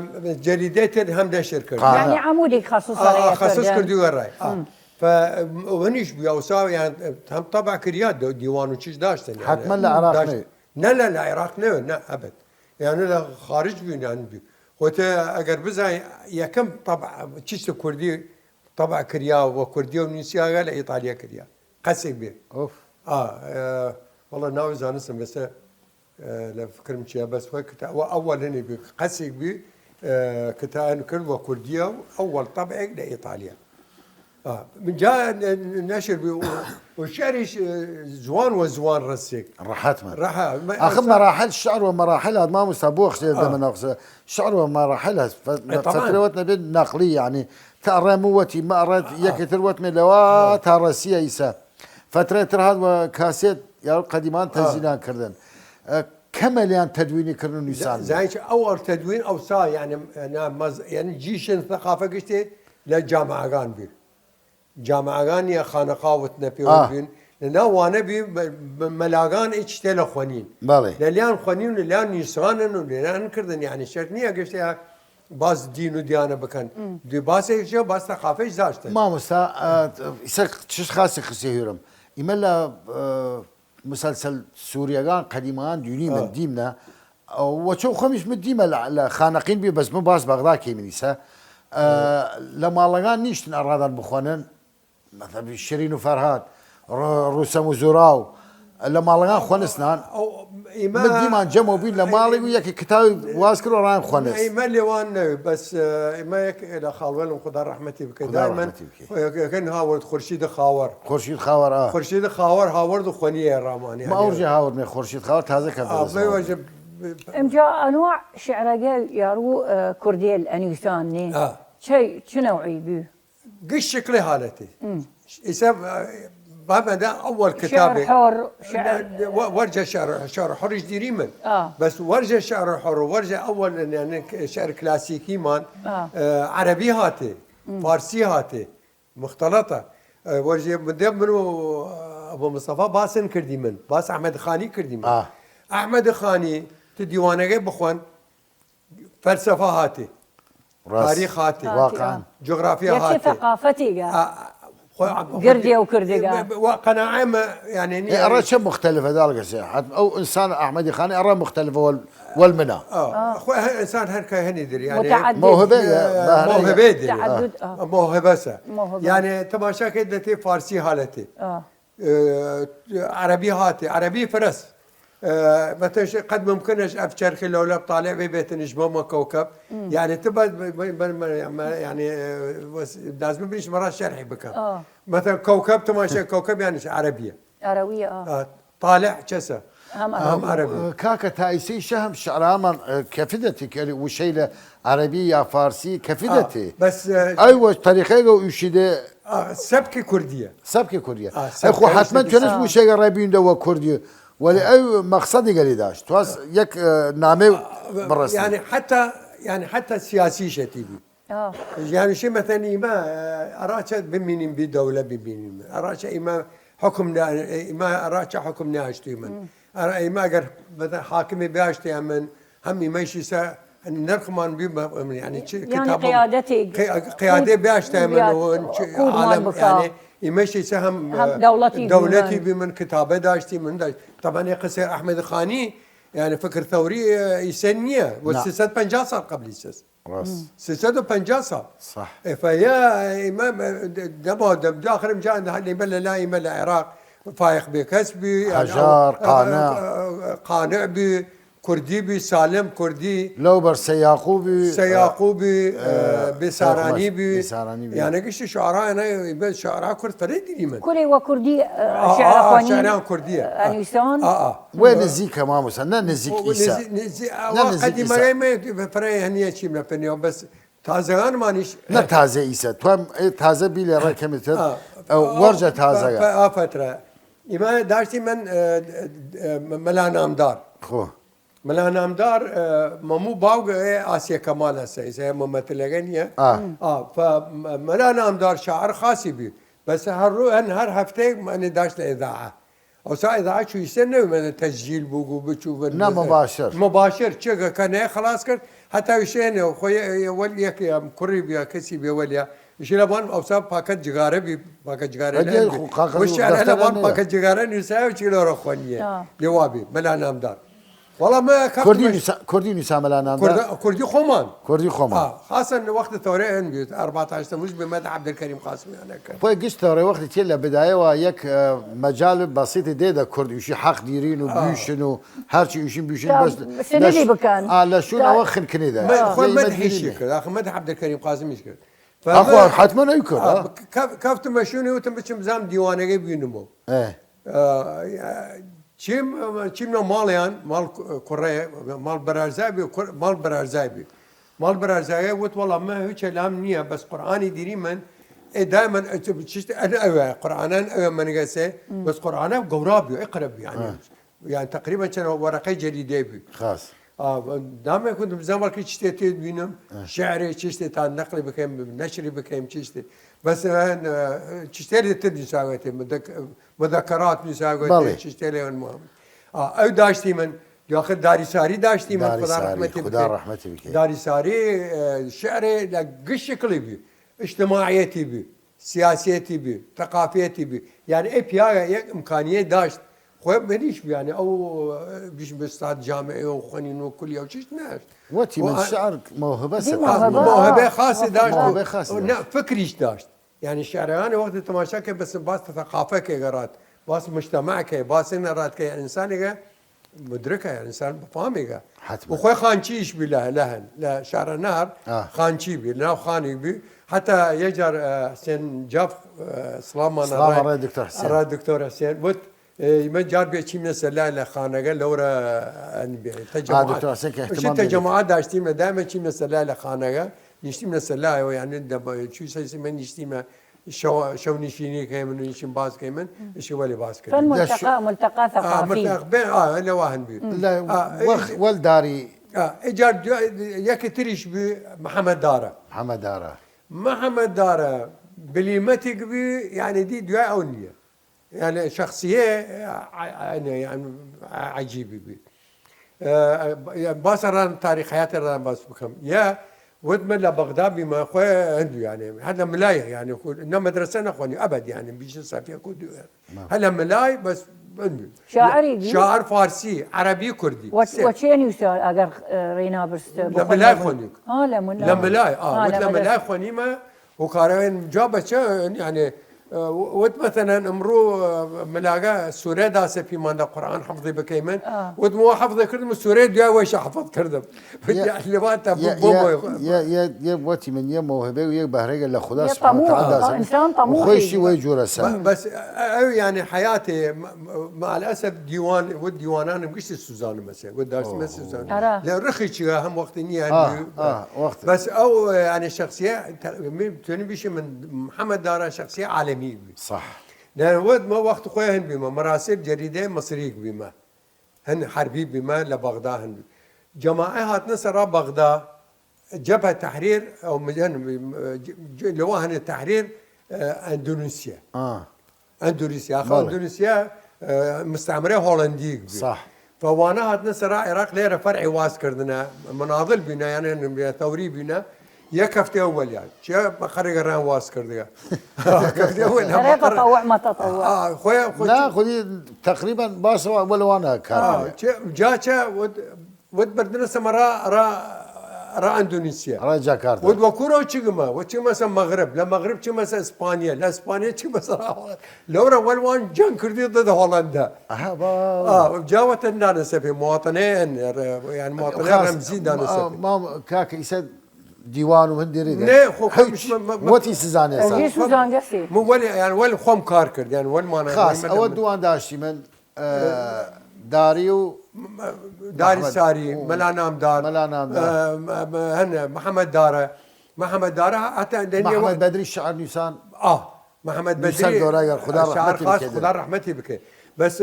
جەریدەی تر هەم نەشر کرد. قانع. یعنی عەمودی خەسوس ئا، ئا، ئەرێ خەسوس کردن. کردی وەڕای. ئا. م. فە، ئەوەنیش بوی ئەوسا، یان هەم طبع کریا دو-، دیوان و چیش داشتن، یعنی. حتماً لە عراق داشت. نەوی. نە، لە، لە عراق نەوی، نە، ئەبەد. یعنی لە خارج بوی، یعنی بوی. خۆ تە ئەگەر بزای یەکەم طبع، چیشت کوردی طبع کریا و کوردی و نویسیاگە لە ئیتالیا کریا. قەسێک بێ. ئۆف. ئا، ئە، وەڵا ناوی زانستم بەسە، ئە، لە فکرم چیە، بەس وەک کتا-، وە ئەوەلنی بی، قەسێک بی، ئە، کتان کرد وە کوردیە و ئەوەل طبعێک لە ئیتالیا. ئا، من جا ن-، ن-، نەشر بی و، و شعریش، ئە، زوان وە زوان ڕەسێک. ڕەحەت من. ڕەحە-، مە-، ئاخر ئەسا مەراحل شعر و مەراحل هات مامۆستا بۆ خشێر ئا. دەمە ناقصە. شعر و مەراحل هەست. فە-، ئە، طبعاً. فترە وەت نەبێت نەقلی، یعنی، تا ئەڕێم وەتی، مە ئەڕێت ئا. یەکێتر وەتمێ لەوا ئا. تا ڕەسیە ئیسە. فترە تر هات وە کاسێت یا قەدیمان ئا. تەزینان کردن. ئە، کەمەلیان تەدوینی کردن و نویسان. زایچ ئەوەڵ تەدوین ئەوسا، یعنی، نا، مەز-، یعنی، جیشن ثقافە گشتێ لە جامعەگان بی. جامعەگان یا خانەقا وتنە پێوە ئا. بین. لە ناو وانە بی، ب-، ب-، مەلاگان ئیچ تێ لە خوەنین. بەڵێ. لە لیان خوەنین و لە لیان نیسانن و لە لیان کردن، یعنی، شەرت نییە گشتە باس دین و دیانە بکەن. م. دوی باسێک جا باس ثقافەش داشتن. مامۆستا، ئە، ئیسە چش خاسی خسی هیرم. ئیمە لە، ئە، مسلسل سوریەگان قەدیمان دوینی من ئە. دیمنە. ئە، وەچە خۆمیش من دیمە لە، لە خانەقین بی، بەس من باس بەغدا کەیمنیسە. ئە، ئە. لە ماڵەگان نیشتن ئەڕادان بخوەنن. مەسەلەن شیرین و فەرهاد، ڕ-، ڕوسەم و زوراو، لە ماڵەگان خوەنسنان. ئەو، ئیمە من دیمان جەمەو بین لە ماڵی و یەکی کتاوی واز کرد و ڕان خوەنس. ئیمە لێوان نەوی، بەس، ئە، ئیمە یەک لە خاڵوێلم خدا ڕەحمەتی بکەی. خدا دایمەن ڕەحمەتی بکەی. یەک-، یەکن هاوەرد خورشید خاوەر. خورشید خاوەر، ئا. خورشید خاوەر هاوەرد و خوەنیە ڕامانی، ما یعنی. ئەوڕژێ هاوەردمێ خورشید خاوەر تازە کەفتە ئا، دەس بەی هاوەردم. وەجە ئمجا ئەنواع شعرەگەی یاڕوو، ئە، کوردیل ئەنویسان نی. ئا. چەی، چ نەوعی بی؟ گشت شکلی حالەتی. م. ئیسە، ئە، بابەدا ئەوەل شعر کتابێ. حر، شعر وە-، وەرجە شعر، شعر حریش دیری من. ئا. بەس وەرجە شعر حر و وەرجە ئەوەل، یعنی، شعر کلاسیکیمان، ئا. ئە، عەرەبی هاتێ، م. فارسی هاتێ، مختلطە. ئە، وەرجە من دێ من و، ئە، ئەبو مستەفا باسن کردی من، باس ئەحمەد خانی کردی من. ئا. ئەحمەد خانی، تو دیوانەگەی بخوەن، فەلسەفە هاتێ. ڕاست. تاریخ هاتێ. واقعاً. جغرافیا هاتێ. ثقافتیگە. ئا، خۆ-، گردێ و کردێگە. و قەناعەمە، یعنی، ئێ، ئەڕا چە مختلفە داڵگەسێ؟ حەت-، ئەو ئینسان ئەحمەدی خانی ئەڕا مختلفە وەل، وەل منە. ئا. ئا. خۆ هە-، ئینسان هەر کە هەنی دری، یعنی. متعدد. موهبەیە، ئا، بەهرەیە. موهبەیە دری. تعدد، ئا. موهبەسە. موهبە. یعنی، تەماشا کەی دەتێ فارسی حالەتی. ئا. ئە، عەرەبی هاتێ، عەرەبی فرەس. ئە، مەتەش قەد ممکنەش ئەف چەرخی لەولە طالع بێتنش بۆمە کەوکەب. م. یعنی، تو بە، بە، بە، بە، بە، یعنی، ئە، وەس-، داز ببریش مەڕا شەرحی بکەم. ئا. مەتەن کەوکەب، تماشا کەوکەب یانیش عەرەبیە. عەرەبیە، ئا. ئە، طالع چەسە؟ هەم عەرەبی. کاکە، تا ئیسەیشە هەم شعرامان کەفیدەتی، کە وشەیلە عەرەبی یا فارسی کەفیدەتی. بەس ئەی وە طریقەیگە و ئوشیدە سەبکی کوردیە. سەبکی کوردیە. ئەی خو حەتمەن تونس وشەیگە ڕەبیندە وە کوردی، وەلی ئەو مەقسەدی گەلی داشت. تواس یەک نامێ بڕەسی. یعنی حتی، یعنی حتی سیاسی شەتی بی. یعنی شی مەتەن ئیمە ئەراچە بمینیم بی دەولە بمینیم. ئەراچە ئیمە حکم ئیمە ئەراچە حکم ناشتوی من. ئەرا ئیمە ئەگەر مەتەن حاکمی بیاشتی من، هەم ئیمەیشی سە نرخمان بی، یعنی چی، یعنی قیادەتی، قیادەی بیاشتی من، عالم، یعنی ئیمەیشی سە هەم دەولەتی بی من، کتابە داشتی من داشت. طبعا قسەی ئەحمەد خانی، یعنی فکر ثوری ئیسە نییە، و سێ سەد پەنجا سال قبلی سەس. سێ سەد و پەنجا سال. ئێ، فەیا ئیمە دەبا دەم داخرم جان هەلی بەلە لا ئیمە لە عێراق فایق بێکەس بی، هەژار، قانع. قانع بی، کوردی بی، سالم کوردی. لەو بەر سەیاقوبی، سەیاقوبی، بێسارانی بی. یانە گشتی شعرا، یانە بە شعرا کورد فەرەی دیری من. کورێ وە کوردی شعرا خوانی، شعران کوردیە. ئەنویسان. وێ نزیکە مامۆستا، نە نزیک ئیسە. نە نزیک ئیسە. فرەی هەنیە چیم لە پنیەوە، بەس تازەگانمانیش نە تازە ئیسە. توام تازە بی لێ ڕێ کەمتر. وەرجە تازەگە. ئا فترە ئیمە داشتی من مەلا نامدار. خۆ. مەلا نامدار مەموو باوگە ئاسیە کەمال هەسە، ئیسە مەمەتلەگە نییە. ئا. ئا، فە مەلا نامدار شاعر خاصی بی. بەس هەر ڕوو هەن هەر هەفتەیەک مەنێ داشت لە ئێداعە. ئەوسا ئێداعە چویسە نەوی مەنە تەسجیل بوو، بوو بچوو بن. نە، مباشر. مباشر، چێگە کەنەیە خلاص کرد، هەتا وشێنێ، خۆی وەل یەک کوڕی بیا، کەسی بێ وەلیا. ئیشی لە بان ئەوسا پاکەت جگارە بی، پاکەت جگارە لە بی. وشیان لە بان پاکەت جگارە نویسایە و چی لۆرە خۆنیە. لێ وابی، مەلا نامدار. وەڵا مە کەفت کوردی مەش- نویسا، کوردی نویسا مەلا نامدار. کوردی خۆمان. کوردی خۆمان. خاصە وەخت تەورە ئەن بیت، ئەرباتاش تەموز بێ مەدە عەبدەلکەریم قاسمیانە کرد. خۆی گشت تەورە وەختی تێ لە بدایەوە یەک مەجال بەسیتی دێدە کورد وشی حەق دیرین و بیشن و هەرچی وشین بیشن بەس سنەلی بکەن. ئا، لە شوون ئەوە خنکنێدە. خۆی مەدحیشی کرد، ئاخە مەدە عەبدەلکەریم قاسمیش کرد. ئەخۆ حەتمەن ئەوی کرد. کەفتمە شوونی وتم بچم بزام دیوانەگەی بینمەوە. ئێ. ئە، چیم، چیم ناو ماڵیان، ماڵ کوڕێ، ماڵ بەرارزای بی، کوڕ-، ماڵ بەرارزای بی. ماڵ بەرارزای وت، وەڵا مە هیچ لام نییە، بەس قورئانی دیری من، ئێ دایمەن چشت ئەن ئەوێ، قورئانان ئەوێ منگەسێ، بەس قورئانە گەورا بی، ئەقرە بی، یعنی. یعنی تقریبا چەند وەرەقەی جەریدەی بی. خاص. ئا، دامێ کود بزان بەڵکی چشتێ تێ بینم، شعرێ چشتێ تا نەقلی بکەیم، نەشری بکەیم چشتێ. بەس، ئە، چشتێ لێ تر نویساوێتێ، مدەک-، مدەکەرات نویساوێتێ، بەڵێ. چشتێ لێ وەن مهم. ئا، ئەو داشتی من، یاخد داری ساری داشتی من، داری خدا ساری، ڕەحمەتی خدا بکەی. ڕەحمەتی بکەی. داری ساری، ئە، شعرێ لە گشت شکلی بی، اجتماعیەتی بی، سیاسیەتی بی، تەقافیەتی بی. یعنی ئەی پیاگە یەک ئیمکانیە داشت، خۆی بنیش بی، یعنی ئەو بیش بستاد جامعە و خوەنین و کلی ئەو چیش ناشت. وەتی من شعر مەوهبە سەر. مەوهبە خاصی داشت. مەوهبە خاصی داشت. فکریش داشت. یعنی شعرەگانە وەختی تەماشا کەی بەس باس تەقافە کەی گەڕات، باس مجتمع کەی، باس ئێنە ڕات کەی، ئینسانێگە مدرکە، یعنی ئینسان بەفامێگە. حتما. و خۆی خانچیش بی لە، لە هەن، لە شارە نار، خانچی بی، لە ناو خانێک بی. حتی یە جار، ئە، حسێن جاف، ئە، سڵامان سڵام ئەڕای، ئەڕای دکتۆر حسێن. ئەڕای دکتۆر حسێن. وت، ئێ، ئیمە جار بێ چیمنە سەر لای لە خانەگە لەورە ئەن بێ. تەجەماعات. دکتۆر حسێن کە ئوشی احتمال تەجەماعات داشتیمە، دایمە چیمنە سەر لای لە خانەگە، نیشتیمنە سەر لایەوە، یعنی دەبە-، چوی سەر سیمە نیشتیمە، شەو، شەو نشینی کەی من، نشین باز کەی من، ئشی وەلی باز کەی. فن ملتقى، ملتقى ثقافي. ملتقى بێ، ئا، لە واهن بی. لە وەخ-، وەل داری. ئا، ئیجار دو-، یەکی تریش بی محمد دارە. محمد دارە. محمد دارە، بلیمەتیک بی، یعنی دی دوای ئەو نییە. یعنی شخصیە، ئە، ئە، یعنی عجیبی بی. ئە، یعنی باس ئەڕان تاریخ حیات ئەڕان باس بکەم. یا وتمە لە بەغدا بیمە خۆ هەندو، یعنی هەر لە ملای، یعنی خو نە مەدرسە نەخوانی ئەبەد، یعنی بیش سەفیە کو دو. هەر لە ملای بەس هەندو. شاعری بی؟ شاعر فارسی، عربی، کوردی. وە چێ نویسا ئەگەر ڕینا برست؟ لە ملای خوانی. ئا، لە ملای. لە ملای، ئا، وت لە ملای خوانیمە. هۆکارەوەن جا بەچە، یعنی، وت مەسەلەن ئمڕوو ملاگە سورە داسە پیمان دە قورئان حفظی بکەیمن. وت موا حفظی کردم، سورە دویا وەیشە حفظ کردم. لەوان تا بۆ یە وەتی من یە مەوهبە و یە بەهرەگە لە خودا سبحانە وتعالا داسە. ئینسان تەموحی. خۆیشی وەی جورە سە. بەس ئەو یعنی حیاتێ مع الأسف دیوان وت دیوانانم گشتی سوزانم مەسە وت داشت مەسە سوزان لە رخی چیا هەم وەختی نیە. بەس ئەو یعنی شخصیە تونی بیشی من محمد دارا شخصیە عالمی بی. صح. لە وەت مە وەخت خۆی هەن بیمە مەراسیب جەریدەی مەسریک بیمە، هەن حربی بیمە لە بەغدا هەن. جەماعە هاتنە سەرا بەغدا، جبهە تحریر ئەو مجەن لەوە هەنێ تحریر ئەندونیسیا. ئەندونیسیا ئەندونیسیا مستعمرە هۆڵندیگ بی. صح. فوانە هاتنە سەرا عێراق لێرە فەرعی واز کردنە، مناضل بینە یانە ثوری بینە. یەک هەفتێ ئەوەلیان چیە بە خەرێگە ڕان واز کردگە. هەفتێ ئەوەل هەمە خەرێ تەطەوع مەتەطەوع. خۆی نا خودی تقریبا باسەوە ئەوەل وانە کار. جا چە وت بردنە سەمەرا ڕا ئەندونیسیا. ڕای جاکارتا. وت وە کورە چگمە وە چگمەسە مەغرب، لە مەغرب چگمەسە ئیسپانیا، لە ئیسپانیا چگمەسە لەورە وەل وان جەنگ کردی دەدە هۆڵەندا. جاوەتە دانەسە پێ مواطنەیە هەن یان مواطنە ڕەمزی دانەسە. مام کاکە ئیسە دیوان و هەندێری نێ خۆ وەتی سزانێ. وەل یان وەل خۆم کار کرد یان وەل مانە. خاس ئەوە دووان داشتی من داری و داری ساری مەلا نامدار مەلا نامدار هەنە محمد دارە محمد دارە هەتا محمد بەدری شعر نووسان. ئاه محمد بەدری گەورای گەر خدا ڕەحمەتی بکەی. خدا ڕەحمەتی بکەی. بەس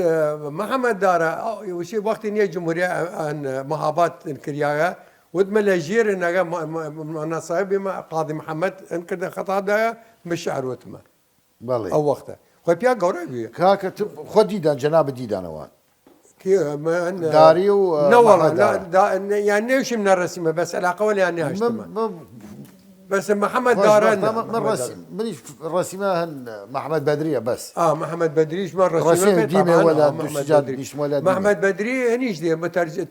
محمد دارە وشی وەختی نیە جمهوریە مەهابات کریاگە وتمە لە ژێر نەگە نەسایب بیمە قاضی محمد ان کردە خەتا دایە مشعر وتمە. بەڵێ ئەو وەختە خۆی پیا گەورە بووە. کاکە تو خۆ دیدان جەناب دیدانەوە. داری و نەوەڵ یان نێوشیم نەڕسیمە بەس علاقەوە لیان نهشتمە. بەس محمد داران منیش ڕسیمە هەن محمد بەدریە بەس. محمد بەدریش من ڕسیمە دیمە وەلا دوشجات نیشمەلە محمد بەدری هەنیش دێ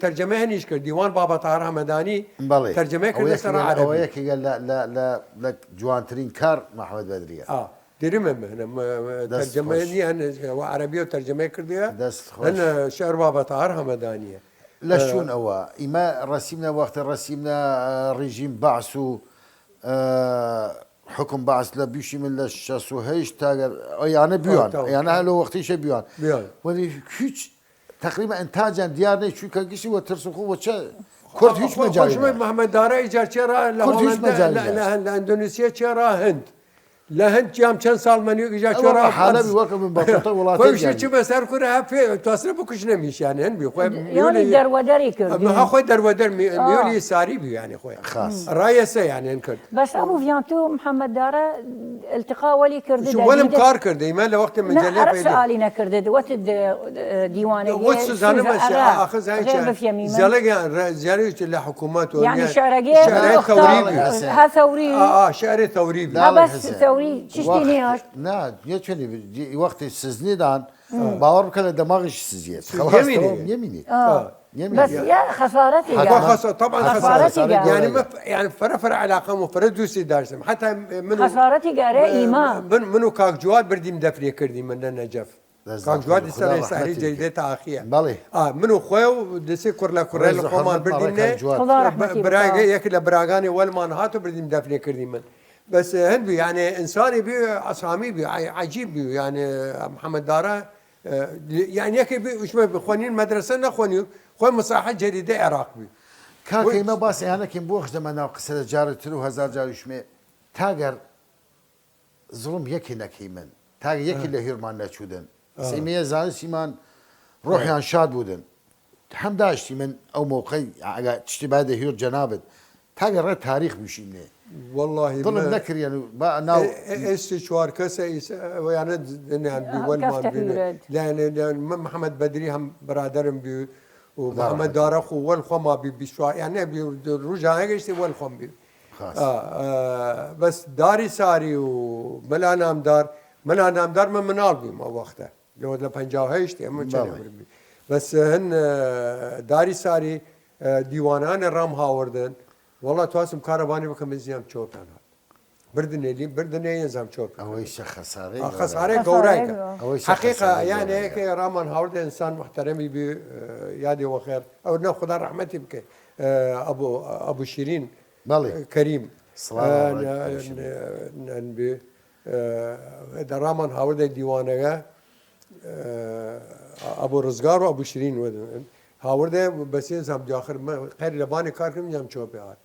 تەرجەمە هەنیش کرد دیوان بابە تاهر حەمەدانی. بەڵێ تەرجەمە کرد سەر عەرەبی. یەکێگە لە جوانترین کار محمد بەدریە. درمە مەهنە تەرجەمەی هەن و عەرەبیە و تەرجەمەی کردیە. هەن شعر بابە تاهر حەمەدانیە. لە شوون ئەوە ئیمە ڕەسیمنە وەختە ڕەسیمنە ڕژیم بەعس و حکم بەعس لە بیشی من لە شەست و هەشت تاگەر ئەیانە بیوان ئەیانە هەلو وەختیشە بیوان. وەلی هیچ تقریبا ئەنتاجیان دیار نەی چووکە گشتی وە ترس و خۆ وەچە کورد هیچ مەجالی. محمد دارا ئیجار چێرا لە ئەندۆنیسیا چێرا هەند لە هەند جام چەند ساڵ مەنیوگە جا چۆرا حالەبی وەکە من بەتە وڵاتەوشی چ بەسەر کورە هەفێ تاسرە بکوشنە میشانێن بی خۆی یانی دەروەدەری کرد. ها خۆی دەروەدەر میۆلی ساری بی یانی خۆی خاص ڕایەسە یانێن کرد. بەس ئەبوو ڤیان تو محمد دارە التقا وەلی کرد وەلم کار کرد ئیمە لە وەختی مجلە پەیدا سوالی نەکردێت وەت دیوانێ وەت سوزانە مەسیە ئاخر زانیت زیالەگە زیالی لە حکوومەت و یانی شعرەگە ها ثوری ها ثوری بی ها بەس ثوری چشتی نیاش نا یەچنی وەختی سزنیدان باوەڕ بکە لە دەماغیش سزیێت خەڵاس تەواو نەمینێت. بەس یا خەسارەتی گا. خەسارەتی گا. یعنی مە یعنی فرە فرە علاقەم و فرە دووسی داشتم حتا من خەسارەتی گارێ ئیما. من و کاک جواد بردیم دەفرێ کردی من لە نەجەف. کاک جواد ئیسە لە ساری جەیدێ تاخیە. بەڵێ. من و خۆێ و دەسێ کوڕ لە کوڕێ لە خۆمان بردیم نێ. براگە یەک لە براگانی وەلمان هات و بردیم دەفرێ کردی من. بەس هەند بی یعنی ئینسانی بی ئەسامی بی عجیب بی یعنی محمد دارە یان یەکێ بی وشمە بخوانین مەدرسە نەخوانی و خۆی مساحە جەریدە عێراق بی. کاکە ئیمە باس ئەیانەکەین بۆ خدەمە ناو قسە لە جارە تر و هەزار جار وشمێ تاگەر زڵم یەکی نەکەی من تاگە یەکی لە هیرمان نەچوودن سیمەیە زانستیمان ڕۆحیان شاد بوودن. هەم داشتی من ئەو مەوقەی ئەگە چشتی بایدە هیۆر جەنابت تاگە ڕێ تاریخ بوشینێ. وەڵاهی دڵم نەکریەن و با ناو ئێستی چوار کەسە ئیسە ئەویانە دنیان بی وەلمان بینێ لایەنێ لایەن من محمد بەدری هەم برادرم بی و محمد دارە خو وەل خۆما بی بیشوا یان نەبی ڕوژانە گەشتی وەل خۆم بی. بەس داری ساری و مەلا نامدار مەلا نامدار من مناڵ بیم ئەو وەختە لەوە لە پەنجا و هەشت ئێمە چەند عمر بی. بەس هەن داری ساری دیوانانێ ڕام هاوردن وەڵا تواسم کارەبانی بکەم زیام چۆتان هات. بردنێ لی، بردنێ یەنزام چۆپ. ئەوەیشە خەسارەی گەورە. خەسارەی گەورایکە. ئەوەیشە حەقیقە خەسارەی یانێ گەورە. کە ڕامان هاوردە ئنسان محتەرەمی بی، ئە، یادی وەخێر. ئەو نە خودا ڕەحمەتی بکە. ئە، ئەبو، ئەبو شیرین بەڵێ. کەریم. سڵاو ئە، عەلەیک نە-، ئەبو شیرین. نە-، نەن بی. ئە، دە ڕامان هاوردە دیوانەگە. ئە، ئەبو ڕزگار و ئەبو شیرین وەدن. هاوردە بەسێ زام دیاخر مە-، قەر لە بانی کار کردم یام چۆپی هات.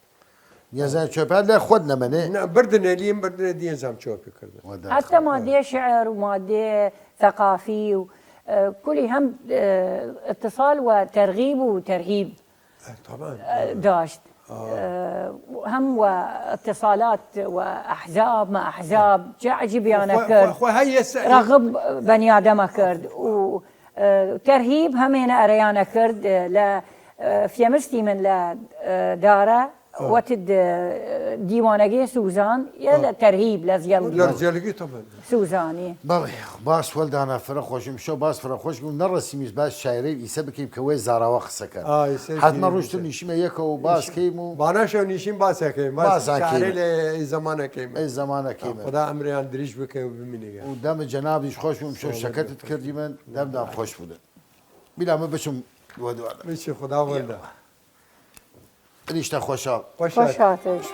یەزان چۆپیان لە خۆت نەمەنێ؟ نە، بردنێ لیم، بردنێ دیەن زام چۆپی کردن. وەدە حتی خۆ. مادەی شعر و مادەی ثقافی و، ئە، کولی هەم، ئە، اتصال و ترغیب و ترهیب، ئە، طبعاً. ئە، داشت. ئە، هەم و اتصالات و احزاب، مە احزاب، چه عجیبیانە خو-، کرد. خو-، خو هەیە سە-، رغب بەنیادەمە کرد و، ئە، ترهیب هەمێنە ئەرەیانە کرد، ئە، لە، ئە، فیەمستی من لە، ئە، دارە وەتد، ئە، دیوانەگەی سوزان، یە لە تەرهیب لە زیەڵ لە زیەلگی تەمەن. سوزانی. بەڵێ، باس وەلدانا فرە خۆشم، شەو باس فرە خۆش بوو، نەڕەسیمیش باس شاعرەی ئیسە بکەیم کە وەی زاراوە قسە کرد. ئا، ئیسە حتما ژینی ڕوشتم نیشتم. نیشیمە یەکەوە و باس کەیم و باناشە و نیشیم باس یەکەیم. باس باس یەکەیم. شاعرەی لە ئی زمانە کەیم. ئی زمانە کەیم. خدا ئەمریان دریش بکە و بمینیگە. و دەم جەنابیش خۆش بووم، شەو سلامەت شەکەتت کردی من، دەمدان خۆش بودن. بیلا من بچم وە دوارە. بچی خدا وەلدا. ریشتە خۆشحاڵ. خۆش خۆش هاتە. هاتش.